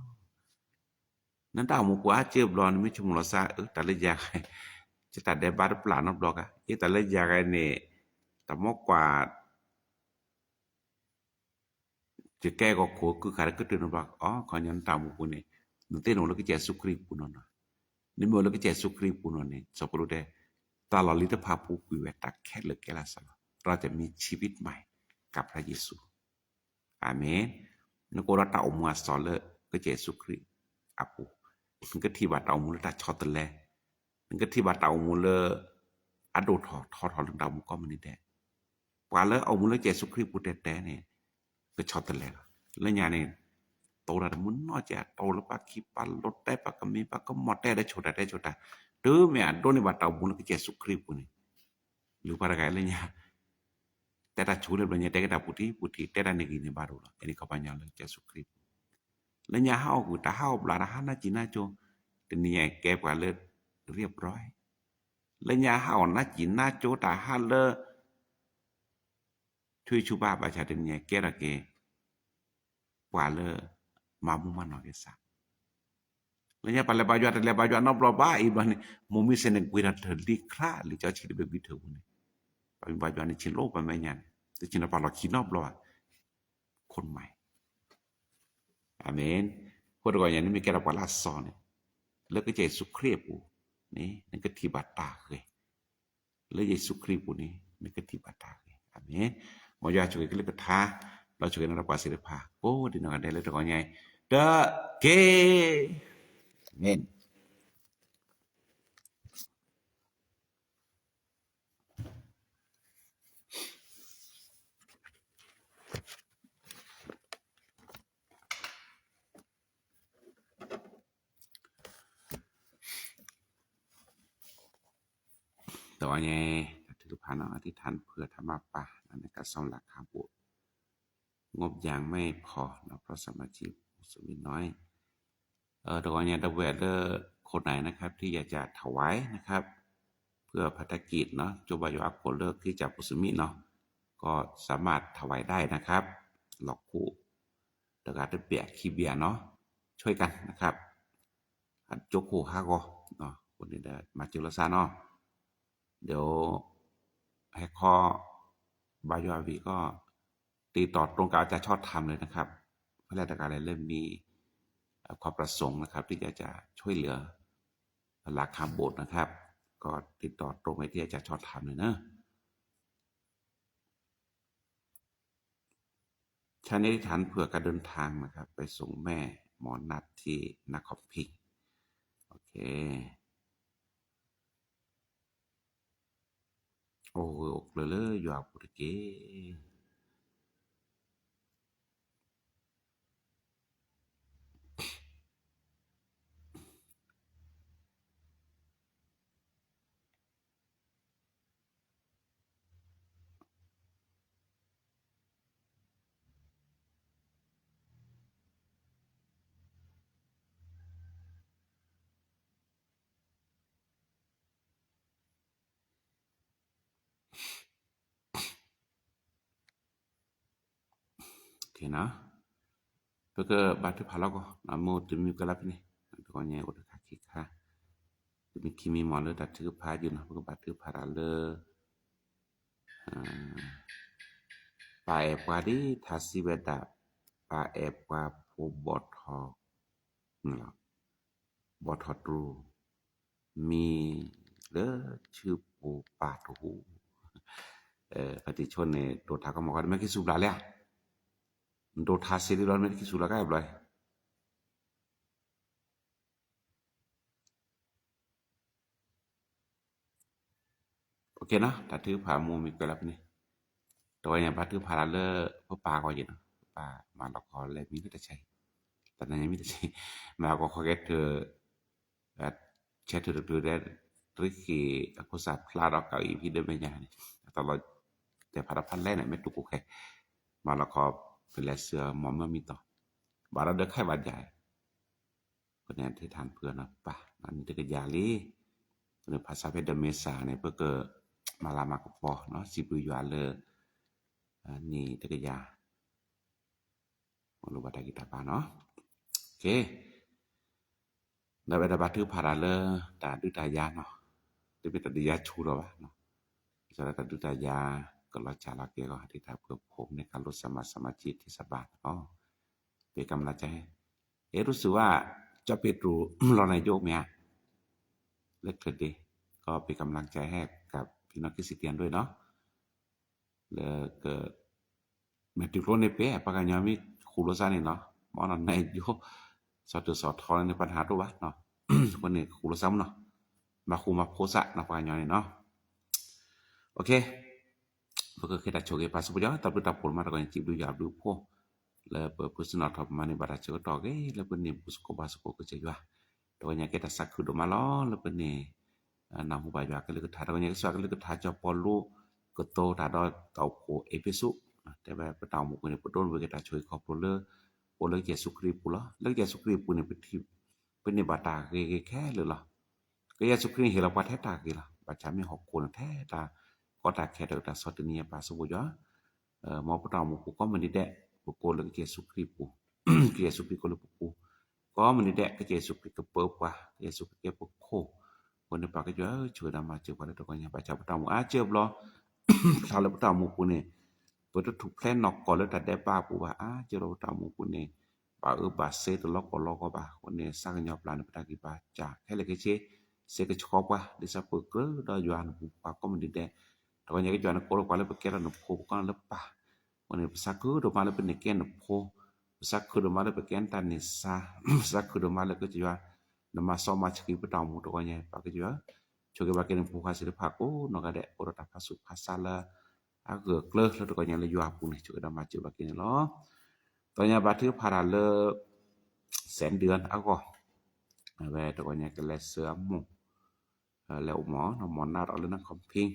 နတၢ်အိၣ်မူပူၤအါကၢဘျီ နမ့ၢ်ဆိကမိၣ်လီၤသး အၢ တၢ်လၢယၤဂၤ, ယတၢ်ဒဲးဘးတပျၢ်နီတဘျီကါ, အ့ တၢ်လၢယၤဂၤန့ၣ် တၢ်မီကွၢ် ယကဲဂီၤခိၣ်ကုၢ်ခါတကတၢၢ်နီတဘျီ, အခီပညီနတၢ်အိၣ်မူပူၤန့ၣ် နသ့ၣ်နအိၣ်လၢကစၢ်ယ့ၣ်ၡူးခရံာ်အပူၤနီၢ်နီၢ်, နမ့ၢ်အိၣ်လၢကစၢ်ယ့ၣ်ၡူးခရံာ်အပူၤနီၢ်နီၢ်န့ၣ် စီၤပီလူးတဲ တၢ်လီၢ်လံၤတဖၣ်ပူၤကွံာ်ဝဲ တၢ်ခဲလၢာ်ကဲလၢ်စၢ်လီၤ, เราจะมีชีวิตใหม่กับพระเยซู อาเมน, နကအိၣ်ဒီးတၢ်အိၣ်မူအသီလၢကစၢ်ယ့ၣ်ၡူးခရံာ်အပူၤ, နကထံၣ်ဘၣ်တၢ်အိၣ်မူလၢတၢ်ဆီတလဲ, နကထံၣ်ဘၣ်တၢ်အိၣ်မူလၢ အဒိၣ်ထီၣ်ထီထီၣ်လၢနတၢ်အိၣ်မူကိးမုၢ်နံၤဒဲး, ပှၤလၢအအိၣ်မူလၢကစၢ်ယ့ၣ်ၡူးခရံာ်အပူၤတဲတဲန့ၣ် ကဆီတလဲလီၤ. လၢညါန့ၣ် တိၢ်တၢ်တမုာ်နီၢ်ကဲ တိၢ်လၢပှၤခံပှၤလိၤတဲပှၤကမံၤပှၤကမီၤ တဲဒၣ်ဆိၣ်တၢ်တဲဆိၣ်တၢ်, တုၤမ့ၢ်အဒိးန့ၢ်ဘၣ်တၢ်အိၣ်မူလၢကစၢ်ယ့ၣ်ၡူးခရံာ်အပူၤန့ၣ် လုၢ်ပှၤတဂၤလၢညါ တဲတၢ်ဆိၣ်လၢဘျီညါ တဲက့ၤတၢ်ပူၤထံပူၤထံ တဲတၢ်န့ၣ်ဂံၢ်န့ၣ်ဘါဒိၣ်လီၤ. အန့ၣ်ခီပညီလၢကစၢ်ယ့ၣ်ၡူးခရံာ်အပူၤ, လၢညါဟးအီၣ်ကွံာ်တၢ်ဟးအီၣ်ဘျးတၢ်ဟးနးစံးနါကၠိ တနံၤညါကဲပှၤလၢ เรียบร้อย, လၢညါဟးအီၣ်နးစံးနါကၠိတၢ်ဟးလၢ ဆူၣ်ဆူၣ်ဘၣ်ဘၣ်ဆၣ်တနံၤညါကဲထီၣ်က့ၤ ပှၤလၢ မၤမူမၤနီၢ်က့ၤစၢ်, လၢညါပှၤလဲၤဘါယွၤတလဲၤဘါယွၤနီတဘျီဘၣ်အံၤဘျီန့ၣ် မိၢ်မ့ၢ်စ့ၢ်န့ၣ် ကွံာ်ထီၣ်တလံၤချါလံာ်စီဆှံတဘ့ၣ်ဘံထၢၣ်ပူၤန့ၣ်, ပှၤမ့ၢ်ဘါယွၤန့ၣ်ဆ့ၣ်နီၤပှၤမဲာ်ညါန့ၣ် တဆ့ၣ်နီၤပှၤလီၢ်ခံနီတဘျီဘၣ်, ခိၣ်နမၤ အၤမ့ၣ်, အဃိတဂီၤညါန့ၣ်မ့ၢ်ကဲထီၣ်ပှၤလၢအသီန့ၣ်, လၢကစၢ်ယ့ၣ်ၡူးခရံာ်အပူၤန့ၣ် နကထံၣ်ဘၣ်တၢ်ဂ့ၤ, လၢယ့ၣ်ၡူးခရံာ်အပူၤန့ၣ် နကထံၣ်ဘၣ်တၢ်ဂ့ၤ, အၤမ့ၣ်. မ်ယွၤဆိၣ်ဂ့ၤကလုၢ်ကထါ, ဒီးဆိၣ်ဂ့ၤန့ၢ်ဒီးပှၤသ့ၣ်တဖၣ် ကိးဒံနီၢ်ဂၤဒဲးလၢတဂီၤညါအံၤ တက့ၢ်, အၤမ့ၣ်. တဂီၤညါအံၤ တၢ်ထုကဖၣ်န့ၣ် อธิษฐานเผื่อธรรมป่า ในการสร้างหลังคาโบสถ์ งบยังไม่พอเนาะ เพราะสมาชิกผู้สมัครน้อย เอ่อ ตรงนี้ เอ่อ ตรงนี้ เอ่อ คนไหนนะครับ ที่อยากจะถวายนะครับ เพื่อภารกิจเนาะ จบวายุอาโกเลิกที่จะปุสมิเนาะ ก็สามารถถวายได้นะครับ หลอกคู่ တဂၤတဘျဲၣ်ခံဘျဲၣ်เนาะ ช่วยกันนะครับ အကၠိခိၣ်ဟးဂီၤ, အဃိန့ၣ်ဒီး မၤစၢၤလိာ်သးနီၤ, ဒီး ဟဲခီ ဘါယွၤအဝံၤကီၢ် တ့တီၤတြိကးအကၠၢ်ဆီၣ်ထၣ်မလဲၣ်နခါ, ဖဲလဲၣ်တဂၤလဲၣ်လၢမံၤ အခီပြစုံနခါ တ့ကၠၢ်ဆီၣ်လၢ လၢခါဘိၣ်နခါ, ကီၢ်တ့တီၤတြိမ့ၢ်တ့ကၠၢ်ဆီၣ် ထၣ်မလဲၣ်န ชาเนลที่ฐานเผื่อการเดินทางนะครับ ไปส่งแม่หมอนัดที่นครพิงค์ โอเค အိၣ်ဂၢၢ်အိၣ်ကျၢၤလၢယွၤအပူၤတက့ၢ်. ပကဘါထုကဖၣ်လီၤကီး မ့ၢ်တမံၤကလၢဖဲန့ၣ် တဂီၤညါအိၣ်တခါခံခါ တမံၤခံမံၤမ့ၢ်လၢတၢ်ထုကဖၣ်ယုာ်နီၤ ပကဘါထုကဖၣ်တၢ်လၢ ပာ်အဲၣ်ပှၤဒ်ထါစံးဝဲဒၣ် ပာ်အဲၣ်ပှၤဖိဘီၣ်ထီၣ် ဘီၣ်ထီၣ်တြူၢ် မံၤလၢဆူပူၤပာ်တဟူ, ဖဲတံၤဆိန့ၣ် ဒိးထါကမီၤဃီ တမ့ၢ်ခံစူၤဘျးလဲၣ်, ဒိးထါစ့ဒ်လီၤ တမ့ၢ်ခံစူၤလီၤကါဘျီ OK နီၤ တၢ်ထုကဖၣ်မူမံၤကွဲးလီၤဖဲန့ၣ်, တဝဲညါဘါထုကဖၣ်လၢ ပပၢ်ဂီၢ်ယံၤနီၤ ပပၢ်မၤလီၤခီလဲၤမံၤလၢတၢ်ဆါဟံၣ်, တၢ်နါညါမံၤတၢ်ဆါဟံၣ်, မၤလီၤခီဃီကဲထၢၣ် ဆဲထၢၣ်တဘျုးဒဲး တရံးဃ့ၢ်အခိၣ်စးဖျါဒီးကးအံၤဖံးဒၢမဲာ်ညါန့ၣ် အတၢ်လီၤတဲာ်ဖးဒိၣ်ဖးလဲၢ်န့ၣ် မ့ၢ်တူၢ်ကိးခဲ မၤလီၤခီ ပလဲၤဆှၢမီၤမၢမံၤတီၤ ဘၣ်ဒီးဒၢးခဲဘၣ်ဒၣ် ပန့ၣ်အထံထၣ်ဖုနီၤပၢ် နံၣ်တကယၤလံ, ပန့ၣ်ဖးဆါဖဲဒၢးမ့ၢ်စၢ်န့ၣ် ပကမၤလၤမၤကပီၤနီၤ စံးဘျုးယွၤလၢ နံၣ်တကယၤ အိၣ်လၢဘၣ်တၢ်ဂံၢ်တၢ်ဘါနီၤ, ဒီးဝဲဒၣ်ဘါထုကဖၣ်တၢ်လၢ တၢ်ဒုးတၢ်ယၤနီၤ, တမ့ၢ်တၢ်ဒုးယၤဆူၣ်လီၤဘၣ်, ကစၢ်လၢတၢ်ဒုးတၢ်ယၤ ကလီၤစၢ်လီၤကဲၤဂီၢ် ဒ်တၢ်ပှဲၤဖိမ့ၢ်ကၤလိစၢ်မၤစၢ်မၤကံၣ် ထံၣ်စၢ်ဘၣ်နီၤ, ပ့ၤကမျၢ်ကဲ เอ๊ะ รู้สึกว่า เจ้าเปโตร ร้อนอายุไหมฮะ เลิกเถิดดี ก็เป็นกำลังใจให้กับพี่น้องคริสเตียนด้วยเนาะ လၢက မ့ၢ်တုၤကျိန့ၣ်ပှဲၤ ပှၤကညီမ့ၢ်ခူၣ်လိာ်သးန့ၣ်နီၤ, မ်နီၤ နယိ စီၤတၢ်စီၤထီန့ၣ် ပှၤတဟးဒိၣ်ဘၣ်နီၤ, အဃိန့ၣ် ခူၣ်လိာ်သးမ့ၢ်နီၤ, မၤဃူမၤဖိးသးနီၤ ပှၤကညီန့ၣ်နီၤ, ပကဃ့တၢ်ဆိၣ်ဂ့ၤပၢ်စံးဘျုးယွၤ တၢ်ဘျုးတၢ်ဖှိၣ်မး တဂီၤညါ စံးဘျုးယွၤဘျုးဖှိၣ် လၢပပူၤစနီၣ်ထီၣ်ပမၤန့ၢ်ဘၣ်တၢ်ဆၢကတီၢ်ဂ့ၤ လၢပန့ၢ်ဘူၣ်သကိးဘါသကိးကစၢ်ယွၤ, တဂီၤညါကဲတၢ်သးခုဒိၣ်မးလီၤ လၢပန့ၢ် နၢ်ဟူဘၣ်ယွၤကလုၢ်ကထါ တဂီၤညါကစၢ်ကလုၢ်ကထါကၠီၤပီလူး ကတိၤတၢ်ဒီးတၢ်အိၣ်ဖှိၣ်အ့းဖ့းစူး, တဲဝဲပတၢ်အိၣ်မူပူၤန့ၣ် ပဒိးန့ၢ်ဝဲက့ၤတၢ်ဆိၣ်ဂ့ၤခီဖျိလၢ အိၣ်လၢကစၢ်ယ့ၣ်ၡူးခရံာ်အပူၤလီၤ. လၢကစၢ်ယ့ၣ်ၡူးခရံာ်အပူၤန့ၣ် ပန့ၢ်ဘၣ်တၢ်ဂ့ၤဂ့ၤခဲလၢာ်လီၤ. ကစၢ်ယ့ၣ်ၡူးခရံာ်န့ၣ်ဟ့ၣ်လီၤပှၤထဲတၢ်ဂ့ၤလီၤ. ဘၣ်ဆၣ်မ့ၢ်ဟီၣ်ခိၣ်န့ၣ်ထဲတၢ်ကီတၢ်ခဲဒီးတၢ်ဆီၣ်တနံၤအပၢ်စံးဘျုးယွၤ မ်ပတၢ်အိၣ်မူပူၤကိးမုၢ်နံၤဒဲး ပကိးလၢကစၢ်ယ့ၣ်ၡူးခရံာ်ပူၤ, ကစၢ်ယ့ၣ်ၡူးခရံာ်ကိးလၢပပူၤ, ကိးမုၢ်နံၤဒဲး ကစၢ်ယ့ၣ်ၡူးခရံာ်ကပၢပှၤ, ကစၢ်ယ့ၣ်ၡူးခရံာ်ကဲပခိၣ်, အဃိန့ၣ်ပၢ်ကစၢ်ယွၤ ဆိၣ်ဂ့ၤဒီးမၤစၢၤပှၤလၢတဂီၤညါ ဘၣ်ဆၣ်ပတၢ်အိၣ်မူအါကၢဘျီ ဖျါလၢပတၢ်အိၣ်မူပူၤန့ၣ် ပတထူၣ်ဖျဲးနီၢ်ကီၢ်လၢတၢ်ဒဲးဘးအပူၤဘၣ် အါကၢဘျီပတၢ်အိၣ်မူပူၤန့ၣ် ဘၣ်အၢဘၣ်သီတလီၤကီၢ်လီၤကီၢ်ဘၣ် အဃိန့ၣ် သးကညီၤပျၢ်န့ၣ် ပတၢ်ဂံၢ်ဘါစၢ်ခဲလၢာ်ခဲဆ့ စ့ကဆှီပှၤ ဒ်သိးပကြၢးဒီးယွၤနပူၤပှၤကိးမုၢ်နံၤဒဲး တဂီၤညါကစၢ်ယွၤနကိးလၢပှၤလၢပကဲထီၣ်နဖိပကီၢ်လၢပၢ် အဃိန့ၣ် ပသးခုဒိၣ်မးလၢပန့ၢ်ကဲနဖိ, ပသးခုဒိၣ်မးလၢပကဲနတၢ်န့ၢ်သါ, ပသးခုဒိၣ်မးလၢကစၢ်ယွၤ နမၤစီမၤဆှံပတၢ်အိၣ်မူတဂီၤညါ ပၢ်ကစၢ်ယွၤ ဆိၣ်ဂ့ၤဘၣ်က့ၤနဖိခွါသ့ၣ်တဖၣ်ကိးနီၢ်ဂၤဒဲး အိၣ်ဒီးတၢ်ဖးဆူၣ်ဖးဆါလၢ အဂၢၢ်အကျၢၤလၢတဂီၤညါလၢယွၤအပူၤန့ၣ် ဆိၣ်ဂ့ၤဒီးမၤစၢၤဘၣ်က့ၤန့ၣ်လီၤ. တဂီၤညါဘါထုကဖၣ်တၢ်လၢ စဲးဒၢၣ်အဂီၢ်, အဝဲတဂီၤညါကလဲၤဆှၢအမိၢ် လဲၤအိၣ်မီၢ် နီၢ်မီၢ်နါဒီးလၢနခီၣ်ဖံး,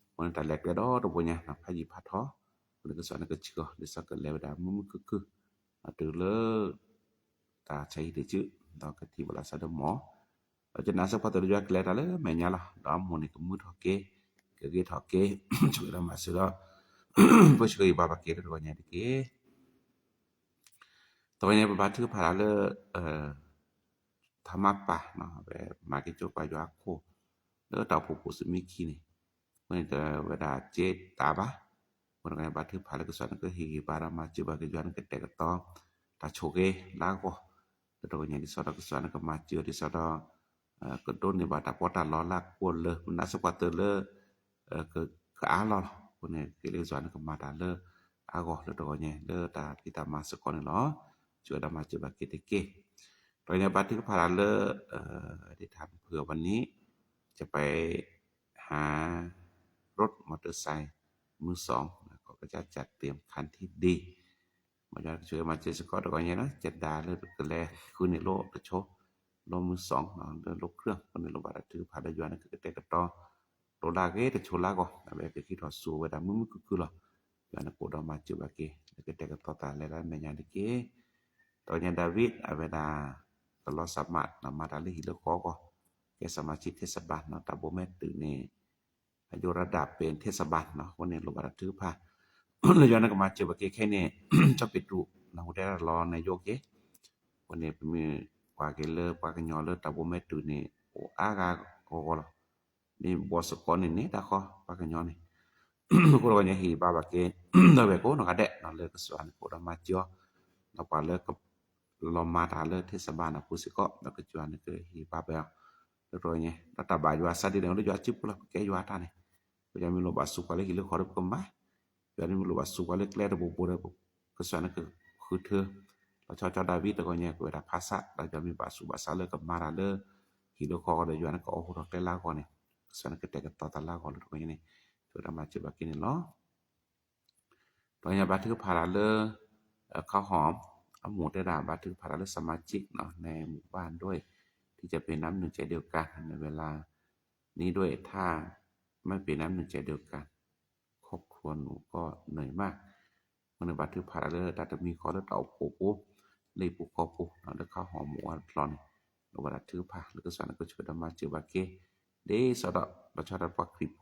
အဃိန့ၣ်တၢ်လဲၤကျဲဒီတဘိညါ ဖးယံာ်ဖးထီ, အဃိန့ၣ်ကစၢ်န့ၣ်ကဆှၢအီၤ ဒ်သိးကလဲၤဝဲဒၣ်မုာ်မုာ်ခုၣ်ခုၣ်, တုၤလၢ တၢ်ဆါဟံၣ်တစု, ဒီးကထံၣ်ဘၣ်လီၤစၢ်ဒီးမီၢ်, ဒီးကနၣ်စ့ၢ်ကီးပှၤသးလၢယွၤကလဲၤတၢ်လၢမဲာ်ညါလီၤ, ဒီးအမိၢ်န့ၣ်ကမုာ်ထီၣ်က့ၤ, ကဂ့ၤထီၣ်က့ၤ, ဆိၣ်ဂ့ၤဒီးမၤစၢၤဒီး ပဆိၣ်ဂ့ၤဘၣ်ဘၣ်က့ၤလၢတဂီၤညါတက့ၢ်. တဂီၤညါပဘါထုကဖၣ်တၢ်လၢ ထါမၢ်ပၢ်နီၤ အဝဲမၤက့ၤကၠိပှၤယွၤအခိၣ် လၢတၢ်အိၣ်ဖှိၣ်ပူၤစမံခံန့ၣ် အဃိန့ၣ် တဝဲဒၣ်စ့တၢ်ဘၣ်. အဃိန့ၣ် ဘၣ်ထုကဖၣ်လၢကစၢ်နကဟ့ၣ်ဂံၢ်ဘါဒီးမၤစၢၤဘၣ်က့ၤယွၤနကတဲာ်ကတီၤ တၢ်ဆိၣ်ဂ့ၤလၢအဂီၢ် လၢတဂီၤညါ ဒ်သိးဒီးကစၢ်နကမၤစၢၤ ဒ်သိးဒီး ကဒိးန့ၢ်ဘၣ်တၢ်ပီးတၢ်လီလၢအကိၢ်လၢ မနုၤစ့ၢ်ကီးတၢ်လၢ ကအါလီၤလီၤ. အဃိန့ၣ် က့ၤလၢကစၢ်နကမၤတၢ်လၢအဂီၢ်လၢတဂီၤညါ လၢတၢ်ဖံးတၢ်မၤစ့ၢ်ကီးန့ၣ်လီၤ. ဆိၣ်ဂ့ၤဒီးမၤစၢၤဘၣ်က့ၤတက့ၢ်. တဂီၤညါ ဘါထုကဖၣ်တၢ်လၢ ဒ့ထၣ်ဖုအဝဲန့ၣ် จะไปหารถมอเตอร์ไซค์มือสอง ก็จะจัดเตรียมคันที่ดี မၤယွၤကဆိၣ်ဂ့ၤမၤစၢၤစ့ၢ်ကီးတဂီၤညါလီၤ. ကဒါလၢကလဲၤဃုန့ၢ်လိၣ်တဆိ လိၣ် มือสอง လၢလိၣ် เครื่อง အဃိန့ၣ် လိၣ်ဘၣ်တၢ်ထုကဖၣ်လၢယွၤန့ၣ် ကကတဲာ်ကတီၤ လိၣ်လၢအဂ့ၤတဆိလၢအဂီၢ် အဝဲကဟံးထီၣ်စိၤဝဲဒၣ်မုာ်မုာ်ခုၣ်ခုၣ်လီၤ. ယွၤန့ၣ်ကအိၣ်ဒီးမၤစၢၤဘၣ်က့ၤ လၢကတဲာ်ကတီၤသးလဲၤလၢအမဲာ်ညါတက့ၢ်. တဂီၤညါ ဒၤဝံး အဝဲဒၣ် ကလီၤစၢ်မး မၤတၢ်လၢဟံၣ်လၢဃီအဂီၢ် ကဲစၢ်မၤဆံးထ့ၣ်စဘၣ်နီၤ တၢ်ဘိးမဲာ်တုၤန့ၣ် အယိရဒၣ်ပ့ၤထ့ၣ်စဘၣ်နီၤ အဃိန့ၣ် လိၣ်ဘၣ်တၢ်ထုကဖၣ် လၢယွၤန့ၣ်ကမၤစၢၤဘၣ်က့ၤခဲအံၤန့ၣ် ကၠီၣ်ပ့းတရူး နၢ်ဟူတဲဒၣ်လီၤနယိက့ၤ အဃိန့ၣ် ပမ့ၢ်ကွၢ်က့ၤလၢပှၤကညီလၢတၢ်ဘိးမဲာ်တုၤန့ၣ် အိၣ်အါဂၤဂီၢ်ဂီၢ်လီၤ. မ့ၢ်ဘီစ့ၢ်ကီးန့ၣ်န့ၣ် တၢ်ဃီ ပှၤကညီန့ၣ် အဃိတဂီၤညါ ဟ့ၣ်ဘါဘၣ်က့ၤ ဒီပုၢ်ဝဲၢ်ကိးနီၢ်ဂၤဒဲး လၢကစၢ်ယွၤန့ၣ်ကအိၣ်ဒီးမၤစၢၤအီၤ ဒီးပှၤလၢ လီၤမၤတၢ်လၢထ့ၣ်စဘၣ်န့ၣ်အပူၤစ့ၢ်ကီး ဒီးကစၢ်ယွၤန့ၣ်ကဟ့ၣ်ဘါဘၣ်အီၤ လၢတဂီၤညါ ဒီးတၢ်ဘၣ်ယွၤစးဒ်န့ၣ် လၢယွၤစုပူၤလီၤ ပကဲယွၤတၢ်န့ၣ် ပယွၤမ့ၢ်လိၣ်ဘၣ်စူးပှၤလၢဟံၣ်လၢဃီဒီးပကမၤ ယွၤမ့ၢ်လိၣ်ဘၣ်စူးပှၤလၢကျဲတဘိဘိဒီး ကစၢ်န့ၣ်ကဃုထၢ လီၤဆီဆီဒၤဝံးတဂီၤညါ ကဝဲဒၣ်ဖးဆး ဒီးယွၤမ့ၢ်ဘၣ်ဆူးဘၣ်ဆါလၢကမၤတၢ်လၢ ဟံၣ်လၢဃီဒီး ယွၤန့ၣ်ကအိၣ်ဟူထီၣ်ကျဲလၢအဂီၢ်န့ၣ် ကစၢ်န့ၣ်ကတဲာ်ကတီၤသးလၢအဂီၢ်လၢတဂီၤညါန့ၣ် ဆိၣ်ဂ့ၤဒီးမၤစၢၤဘၣ်က့ၤန့ၣ်လီၤ. တဂီၤညါဘါထုကဖၣ်တၢ်လၢ ข้าวหอม အမိၢ်တဲဒၣ် ဘါထုကဖၣ်တၢ်လၢ สมาชิก ในหมู่บ้านด้วย ที่จะเป็นน้ำหนึ่งใจเดียวกัน ในเวลานี้ด้วย ถ้าไม่เป็นน้ำหนึ่งใจเดียวกัน ครอบครัวหนูก็เหนื่อยมาก အဃိန့ၣ်ဘါထုကဖၣ်တၢ်လၢတၢ်တမံၤဃီလၢတၢ်အိၣ်ဖှိၣ်ဖိ လၢဟံၣ်ပူၤဃီပူၤ လၢ ข้าวหอม မုၢ်ဝါတဖျၢၣ်န့ၣ် လိၣ်ဘၣ်တၢ်ထုကဖၣ် လၢကစၢ်န့ၣ်ကဆိၣ်ဂ့ၤဒီးမၤစၢၤဘၣ်က့ၤ ဒ်သိးဒီး လီၤဆီဒၣ်ပှၤခရံာ်ဖိ ဒီးပ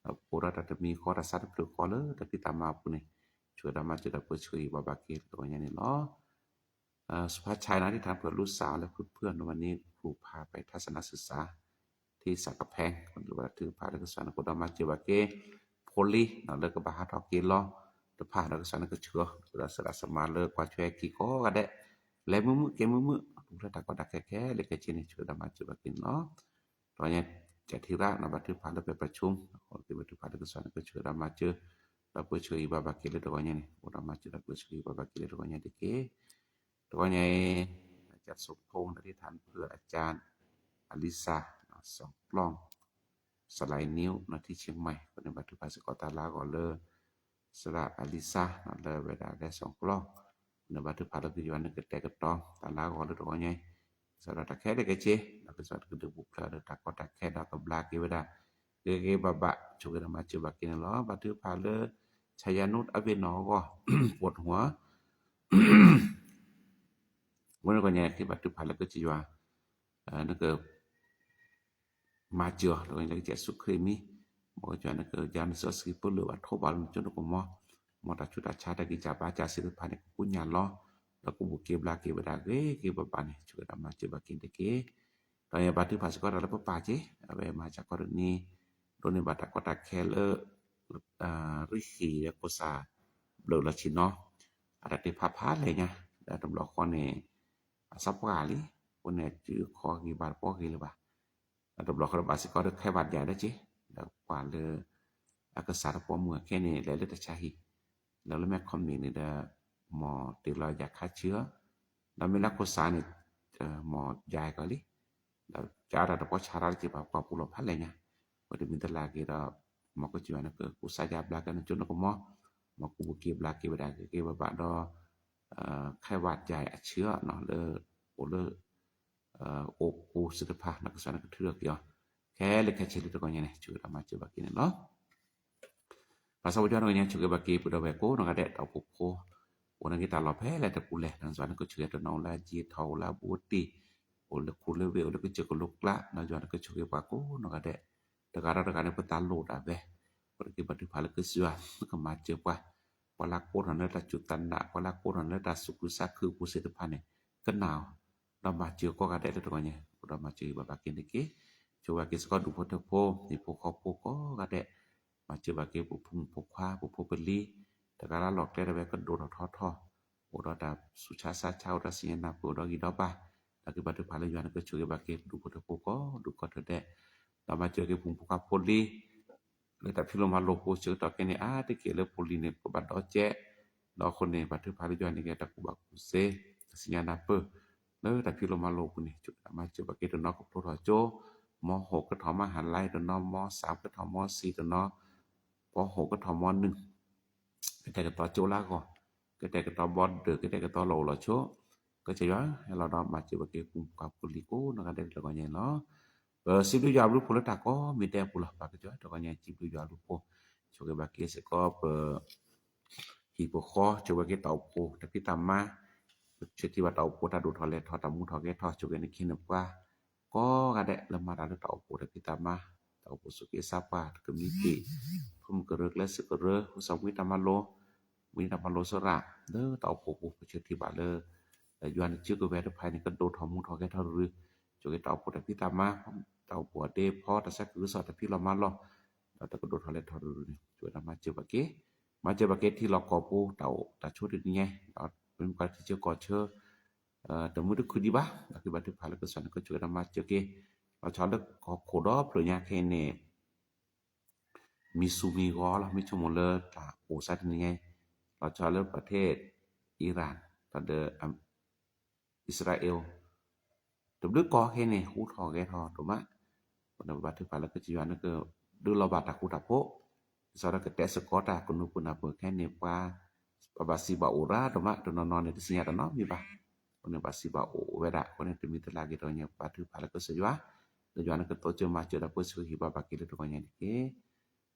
အိၣ်ဒီးတၢ်တမံၤဃီတၢ်ဆါတဖျၢၣ်ဃီလၢတၢ်ဖံးတၢ်မၤအပူၤန့ၣ် ဆိၣ်ဂ့ၤဒီးမၤစၢၤဒီးပၢဆှၢဟ့ၣ်ဘၣ်ဘၣ်က့ၤတဂီၤညါန့ၣ်လီၤ. สุภาชัย နီၤ ဒ်ထၢဖၢလူစးလၢဖုဖုနီၤ วันนี้ครูพาไปทัศนศึกษา ที่สระกำแพง လိၣ်ဘၣ်တၢ်ထုကဖၣ်လၢကစၢ်န့ၣ်ကအိၣ်ဒီးမၤစၢၤဘၣ်က့ၤ ဖိလံၤနီၤ လၢကဘၣ်ဟးထီၣ်က့ၤလီၤတဖၣ်ဒီး ကစၢ်န့ၣ်ကဆှၢအီၤ ဒီးစရၣ်စမၤလၢကွၢ်ထွဲက့ၤကိးဂၤဒဲး လဲၤမုာ်မုာ်ကဲမုာ်မုာ် ပူၤလၢတၢ်ကီတၢ်ခဲခဲလၢာ်ခဲဆ့န့ၣ် ဆိၣ်ဂ့ၤဒီးမၤစၢၤဘၣ်က့ၤန့ၣ်လီၤ. တဂီၤညါ ကထံရၣ်နီၤ ဘါထုကဖၣ်လၢပဲၤပၢၢ်ဆိ အဃိက့ၤဘါထုကဖၣ်လၢကစၢ်န့ၣ်ကဆိၣ်ဂ့ၤဒီးမၤစၢၤ ဒီးပၢဆှၢဟ့ၣ်ဘါဘၣ်က့ၤလၢတဂီၤညါန့ၣ် အိၣ်ဒီးမၤစၢၤဒီးပၢဆှၢဟ့ၣ်ဘါဘၣ်က့ၤလၢတဂီၤညါတက့ၢ်. တဂီၤညါအံၤ ကၠၢ်စိဖိ နီၤဒ်ထၢဖၢအကၠၢ် အလံစၢ် စီၤပျီၣ် สลายนิ้ว နီၤ ထံဆ့ၣ်မဲ အဃိန့ၣ် ဘါထုကဖၣ်စ့ၢ်ကီးတၢ်လၢအဂီၢ်လၢ စရၣ်အလံစၢ်နီၤ လၢဝဲဒၣ်လၢစီၤပျီၣ် န့ၣ်ဘါထုကဖၣ်လၢကစၢ်ယွၤန့ၣ်ကတဲာ်ကတီၤတၢ်လၢအဂီၢ်လၢတဂီၤညါအံၤ ကစၢ်ဒီးတၢ်ခဲလၢာ်ခဲဆ့ ဒီးကစၢ်ကဒုးပူၤဖျဲးဒီးတၢ်ကီတၢ်ခဲဒီးကဘျါက့ၤဝဲဒၣ် ဂ့ၤဂ့ၤဘၣ်ဘၣ် ဆိၣ်ဂ့ၤဒီးမၤစၢၤဘၣ်က့ၤန့ၣ်လီၤ. ဘါထုကဖၣ်လၢ ဆၢယၤနူ အဝ့ၢ်နီၣ်အဂီၢ် ပှိၣ်ထူၣ် ဝဲန့ၣ်တဂီၤညါ က့ၤဘါထုကဖၣ်လၢကစၢ်ယွၤ နက မၤစၢၤအီၤ လၢကစၢ်ယ့ၣ်ၡူးခရံာ်မံၤ မ်ကစၢ်ယွၤနကယၤနစီဆှံပၢလၢဘၣ်ထိးဘၣ်လၢနကၠိနကမီၤ မ်တၢ်ဆူးတၢ်ဆါတၢ်ဂံၢ်စၢ်ဘါစၢ်သ့ၣ်တဖၣ်န့ၣ် ကကူညၢ်လီၤ ဒီးကဘူၣ်က့ၤဘျါက့ၤဝဲဒၣ်ဂ့ၤဂ့ၤဘၣ်ဘၣ်န့ၣ် ဆိၣ်ဂ့ၤဒီးမၤစၢၤဘၣ်က့ၤတက့ၢ်. ဒီးယဘါထုကဖၣ်စ့ၢ်ကီးတၢ်လၢပပၢ်က့ၢ် အဝဲမၤစၢၤကီးဒ်န့ၣ် ဒိးန့ၢ်ဘၣ်တၢ်ကီတၢ်ခဲလၢ ရံၣ်ဃံၤလၢကီၢ်စၢ်ဘျုးလီၢ်ဆ့ၣ်နီၤ အတၢ်တ့ၢ်ဖးဖးလဲၣ်ညါ ဒီးတဘျီဃီန့ၣ် အစးပှၢ်လံ အဃိန့ၣ် အစုအခီဂ့ၤဘၣ်တပီၢ်ဂ့ၤလၢၤဘၣ် ဒီးတဘျီဃီဒီးဘၣ်စ့ၢ်ကီးဒီးခဲဘၣ်ယၤဒီးက့ၤ ဒီးကွၢ်လၢ အကစၢ်တပီၢ်မုၢ်အခဲန့ၣ် လဲၤလၢတၢ်ဆါဟံၣ် လၢလၢမဲာ်ခီမ့ၢ်န့ၣ်ဒီး မ်တ့ၢ်လီၤယၤခါဆၢ ဒီးမ့ၢ်လၢကီၢ်စၢ်န့ၣ် မ်ယၤကီးလံ ဒီးကးတၢ်တပီၢ်ဆါတၢ်လၢက့ၤပှၤပှၤပူၤလီၤဖးလဲၣ်ညါ ဝဲတမံၤတလၢက့ၤဒီး မ်ကစၢ်ယွၤန့ၣ်ကကူစါယါဘျါက့ၤနကၠိနကမီၤ မ်ကဘူၣ်က့ၤဘျါက့ၤဝဲဒၣ်ဂ့ၤဂ့ၤဘၣ်ဘၣ်ဒီး ခဲဘၣ်ယၤအဆၢနီၤ လၢ အိၣ်လၢ အိၣ်ပူၤသ့ၣ်တဖၣ် ဒီးကစၢ်န့ၣ်ကထုးထီၣ်က့ၤအီၤ ခဲလၢာ်ခဲဆ့လၢတဂီၤညါန့ၣ် ဆိၣ်ဂ့ၤဒီးမၤစၢၤဘၣ်က့ၤန့ၣ်လီၤ. ဘၣ်ဆၣ်ဝဲဒၣ်တဂီၤညါ ဆိၣ်ဂ့ၤဘၣ်က့ၤ ပဒီပုၢ်ဝဲၢ်ကိးနီၢ်ဂၤဒဲး တၢ်အိၣ်ဖှိၣ်ဖိ အိၣ်န့ၣ်က့ၤတၢ်လီၢ်ဖဲလဲၣ်တပူၤလဲၣ် ဒီးယွၤန့ၣ်ကဆိၣ်ဂ့ၤတနီၤ အိၣ်လၢအယံၤထီၣ် အိၣ်လၢအဘူးအတံၢ် အိၣ်လၢခူလၢဝ့ၢ် အိၣ်လၢကစၢၢ်ကလိကျါ ဒီးယွၤန့ၣ်ကဆိၣ်ဂ့ၤပှၤကိးနီၢ်ဂၤဒဲး တဂၤဒီးတဂၤန့ၣ် ပသးလိၣ်ဒၣ်ဝဲ ပကဘါထုကဖၣ်လၢကစၢ်ယွၤ ကမၤစၢၤပှၤ ပှၤလၢကိးထီၣ်န့ၢ်တၢ်စူၢ်တၢ်နာ် ပှၤလၢကိးထီၣ်န့ၢ်တၢ်သူၣ်ခုသးခုအပူၤသ့ၣ်တဖၣ်န့ၣ် ကနၣ်အီၤ ဒီးမၤစၢၤကိးဂၤဒဲးလၢတဂီၤညါ အိၣ်ဒီးမၤစၢၤဘၣ်ဘၣ်က့ၤန့ၣ်က့ၤ, ဆိၣ်ဂ့ၤဘၣ်က့ၤစ့ၢ်ကီးဒူၣ်ဖိထၢဖိ ဟံၣ်ဖိဃီဖိကိးဂၤဒဲး, မၤစၢၤဘၣ်က့ၤပဖိမုၣ်ဖိခွါ ပဖိပလံၤ, တဂၤလၢ်လီၢ်ကျဲဒၣ်ဝဲကဒိၣ်ထီၣ်ထီထီၣ်, အိၣ်ဒီးတၢ်ဆူးဆါဆါဆါ အိၣ်ဒီးသ့ၣ်ညါနၢ်ပၢၢ် အိၣ်ဒီးဂံၢ်ဒီးဘါ, ဒီးက့ၤဘါထုကဖၣ်လၢယွၤန့ၣ် ကဆိၣ်ဂ့ၤဘၣ်က့ၤဒူၣ်ဖိထၢဖိကိးဒူၣ်ကိးထၢဒဲး, ဒီးမၤစၢၤက့ၤပဖိမုၣ်ဖိခွါဖိလံၤ လၢတၢ်ဖံးလိမၤလိပူၤ ဆၢကတီၢ်ခဲအံၤန့ၣ် အါတက့ၢ်လၢဖိလံၤန့ၣ် ကဘၣ်ဒီကဲး, ဒီးအဃိန့ၣ် ဘါထုကဖၣ်လၢယွၤန့ၣ်က့ၤ တၢ်ကူၣ်ဘၣ်ကူၣ်သ့, တၢ်သ့ၣ်ညါနၢ်ပၢၢ်, လၢတၢ်ဖံးလိမၤလိပူၤန့ၣ် ဆိၣ်ဂ့ၤမၤစၢၤဘၣ်က့ၤတနီၤကဖျိထီၣ်ကၠိ, မီဟိၣ်ကထီၣ်မဟါလါတနီၤ, မီစၢ်ကထီၣ်မီစံၤတနီၤ, ပီဟိၣ်ကထီၣ်မီနုၢ် ကတဲာ်ကတီၤကၠိလၢအဂီၢ်, ကတဲာ်ကတီၤဘီဒၢၣ်, ကတဲာ်ကတီၤလီၢ်အိၣ်လီၢ်ဆိး, ကစၢ်ယွၤ ဟဲလီၤဒီးမၤစၢၤဘၣ်က့ၤပဖိမုၣ်ဖိခွါဖိလံၤကိးနီၢ်ဂၤဒဲးလၢတဂီၤညါအံၤလီၤ. ပစံးဘျုးယွၤအဘျုးဖှိၣ်လၢတၢ်ကိးမံၤဒဲးအပူၤလီၤ. ပကစၢ်တဂီၤညါ စံးဘျုးယွၤအဘျုးဖှိၣ်, ဆိၣ်ဂ့ၤဘၣ်က့ၤစ့ၢ်ကီးပ ဟံၣ်ဖိဃီ, ဆိၣ်ဂ့ၤက့ၤတၢ်အိၣ်ဖှိၣ်တၢ်ဖံးတၢ်မၤ, ပဆၢထံၣ်ဘၣ်တၢ်အိၣ်ဖှိၣ်တၢ်ဒိၣ်ထီၣ်လဲၤထီၣ် တၢ်မူထီၣ်ဂဲၤထီၣ် ဆိၣ်ဂ့ၤန့ၣ် ကဟ့ၣ်န့ၢ်ပှၤ ကိးဂၤဒဲးလၢမၤတၢ်လၢတၢ်အိၣ်ဖှိၣ်တၢ်ဖံးတၢ်မၤ, တၢ်အိၣ်ဖှိၣ်စူၢ်က့ၤစၢ်ပှၤ တကမံးတံာ်, ဖိမုၣ်ကရၢ ကျဲစၢးကရၢ ဖိစီၤမှံတၢ်မၤလိ, ဝံၤတၢ်မၤလိစရၣ် လၢတၢ်အိၣ်ဖှိၣ်ပူၤ ပဆၢထံၣ်ဘၣ်လၢ ယွၤန့ၣ်စ့ၢ်ကီးဝဲတဖၣ်န့ၣ် ကဒိၣ်ထီၣ်မူထီၣ်ဂဲၤထီၣ်ရုၢ်, ဆိၣ်ဂ့ၤတၢ်အိၣ်ဖှိၣ်တၢ်ဖံးတၢ်မၤ, တၢ်အိၣ်ဖှိၣ်အဒ့ဖီ တၢ်ဆါကရူၢ်စ့ၢ် တၢ်ဖံးလီၤမၤလီၤ, ဒီးတၢ်ကဒိၣ်ထီၣ်လဲၤထီၣ်ရုၢ်န့ၣ် ဆိၣ်ဂ့ၤတၢ်မၤစၢၤဘၣ်က့ၤ, မၤစၢၤဘၣ်က့ၤထံလီၢ်ကီၢ်ပူၤ တၢ်အိၣ်တၢ်ဆိးတနံၤညါ, ဒီးပမ့ၢ်ကွၢ်ထံဆၢကီၢ်ဆၢ တမုာ်တခုဒံးဘၣ်, ဒီးက့ၤဘါထုကဖၣ်လၢကစၢ်န့ၣ် ကဆိၣ်ဂ့ၤတၢ်မၤစၢၤက့ၤ, လီၤဆီလၢဟီၣ်ခိၣ်ဒီဖျၢၣ်ညါခဲအံၤန့ၣ် မံၤဆူၣ်မံၤဂီၤလီၤ မ့ၢ်ဆိကမိၣ်လၢတၢ်အိၣ်စးတနံၤညါ, လီၤဆီလၢပထ့ၣ် Iran ဒီး အံၣ်စရ့လး တဘျုးကီၢ်ခဲအံၤန့ၣ် ဟူထီၣ်ဂဲၤထီၣ်ဒိၣ်မး, ပဘါထုကဖၣ်လၢကစၢ်ယွၤန့ၣ်ကဒုးလီၤဘၣ်တၢ်ဃူတၢ်ဖိး, ကစၢ်ဒီးကတဲစ့ၢ်ကီးတၢ်ကနူးပနၢ်ပၢၢ်ခဲအံၤန့ၣ် ပှၤ ပှၤဘၣ်စံးဘၣ်အိၣ်ရၢဒိၣ်မး တနီၤနီၤန့ၣ် တသ့ၣ်ညါတၢ်နီတမံၤဘၣ်, အဃိန့ၣ်ဘၣ်စံးဘၣ်အိၣ်ဝဲဒၣ် အဃိန့ၣ်တမံၤတလၢ်က့ၤတဂီၤညါ ပဘါထုကဖၣ်လၢကစၢ်ယွၤ, လၢယွၤန့ၣ်ကတိစၢၤမၤစၢၤဒီးပှၤစံးဟ့ၣ်ဘၣ်ဘၣ်က့ၤလၢတဂီၤညါန့ၣ်တက့ၢ်.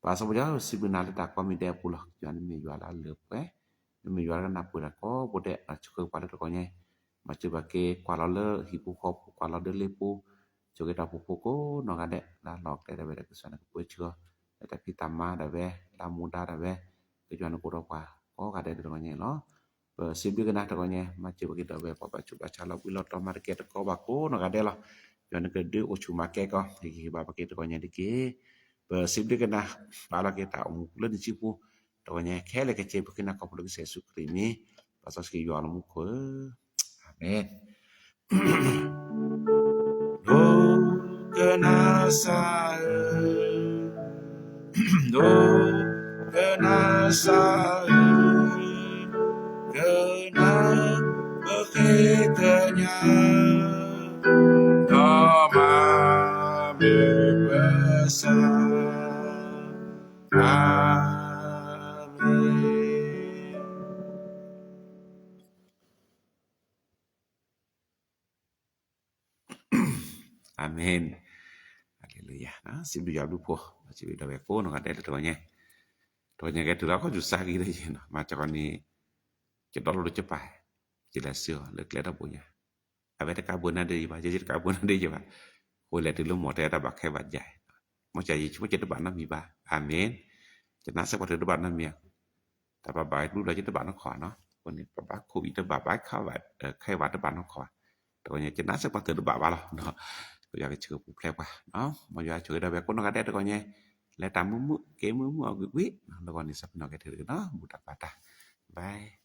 ပၢ်စီၤပီယွၤ စံးဘျုးနၤလၢတၢ်ကိးမံၤဒဲးအပူၤလီၤ. ယွၤန့ၣ်မ့ၢ်ယွၤလၢအလၢာ်ပှဲၤ, နမ့ၢ်ယွၤလၢကနၢ်ပၢၢ်တၢ်ကိးဘိဒဲး ဒီးဆိၣ်ဂ့ၤပှၤလၢတဂီၤညါ, မၤစၢၤဘၣ်က့ၤ ကွၢ်လီၤလၢဟံၣ်ပူၤဃီပူၤ ကွၢ်လီၤဒၢလ့ပူၤ, ဆိၣ်ဂ့ၤတၢ်အိၣ်ဖှိၣ်ဖိကိးနီၢ်ဂၤဒဲး လၢအလီၢ်ကျဲဒၣ်ဝဲဒီးကစၢ်န့ၣ် ကပၢဆှၢအီၤ လၢတၢ်ဖံးတၢ်မၤဒၣ်ဝဲ လၢအမူဒါဒၣ်ဝဲ, ကစၢ်ယွၤန့ၣ်ကအိၣ်ဒီးပှၤကိးဂၤဒဲးလၢတဂီၤညါအံၤလီၤ. ပစံးဘျုးက့ၤနၤတဂီၤညါ မၤစၢၤဘၣ်က့ၤဒီးဝဲ ပှၤဘၣ်ဆူးဘၣ်ဆါလၢဝံလီၤတီၤမၤတကဲတကိးဘၣ်ကိးနီၢ်ဂၤဒဲးလီၤ. ယွၤန့ၣ်ကဒုးအိၣ်ဆူၣ်မၤကဲကီး ဟ့ၣ်ဂံၢ်ဟ့ၣ်ဘါဘၣ်က့ၤတဂီၤညါတက့ၢ်. ပစံးဘျုးက့ၤနၤ ပာ်လီၤက့ၤတၢ်အိၣ်မူလၢနစုပူၤ တဂီၤညါခဲလၢာ်ခဲဆ့ ပဃ့နၤခီဖျိလၢကစၢ်ယ့ၣ်ၡူးခရံာ်အမံၤ, ပၢ်စီဆှံယွၤလၢမူခိၣ်ဧၢ, အၤမ့ၣ်. ဒိကနၣ်စၢ်ဧၢ, ဒိကနၣ်စၢ်ဧၢ, ကနၣ်ပဃ့ကညး, ဒီးမၤမုာ်ပစၢ်, အၤမ့ၣ်. အၤမ့ၣ်. ဟါလ့လူယၤ, စံးဘျုးယွၤဘျုးဖှိၣ်, စံးဘျုးဒၣ်ဝဲကိးနီၢ်ဂၤဒဲးလၢတဂီၤညါ, တဂီၤညါကဲတုၤလၢခီၣ်ယူၤစါကံလၢယဲၢ်နီၤ, မၤစၢၤကီးန့ၣ် ယဒီလိာ်လၢယပၢ်, ယလဲၤဆှၢအီၤလၢကျဲထီၣ်ဘိညါ, အဝဲတကးဘၣ်နၤဒ်ယဘၣ်, ယဲယတကးဘၣ်နၤဒ်ယဘၣ်, အဃိလဲၤတုၤလၢမိၢ်တဲတၢ်ဘၣ်ခဲဘၣ်ယၤ, မ့ၢ်စၢ်ယဆိကမိၣ်ယတဘၣ်နီတမံၤဘၣ်, အၤမ့ၣ်, ယနာ်စ့ၢ်ကီးတၢ်တဘၣ်နီတမံၤ, တၢ်ဘၣ်ဘၣ်ဘျုးလီၤယတဘၣ်နီတခီနီၤ, အဃိန့ၣ် ပဘၣ်ခိၣ်အံၤတဘၣ်ဘၣ်, ခဲဘၣ်တဘၣ်နီတခီဘၣ်, တဂီၤညါ ယနာ်စ့ၢ်ကီးတၢ်တဘၣ်ဘၣ်လီၤ, ပယွၤကဆိၣ်ဂ့ၤပူၤဖျဲးပှၤ, မ်ယွၤဆိၣ်ဂ့ၤဒၣ်ဝဲကိးနီၢ်ဂၤဒဲးတဂီၤညါ, လဲၤတၢ်မုာ်မုာ် က့ၤမုာ်မုာ်အဂ့ၤဂ့ၤ, လၢဂီၤန့ၣ် ဆၢဖှိၣ်နီၣ်က့ၤတဂ့ၤနီၤ, ဘူၣ်တၢ်ဘါတၢ်, bye.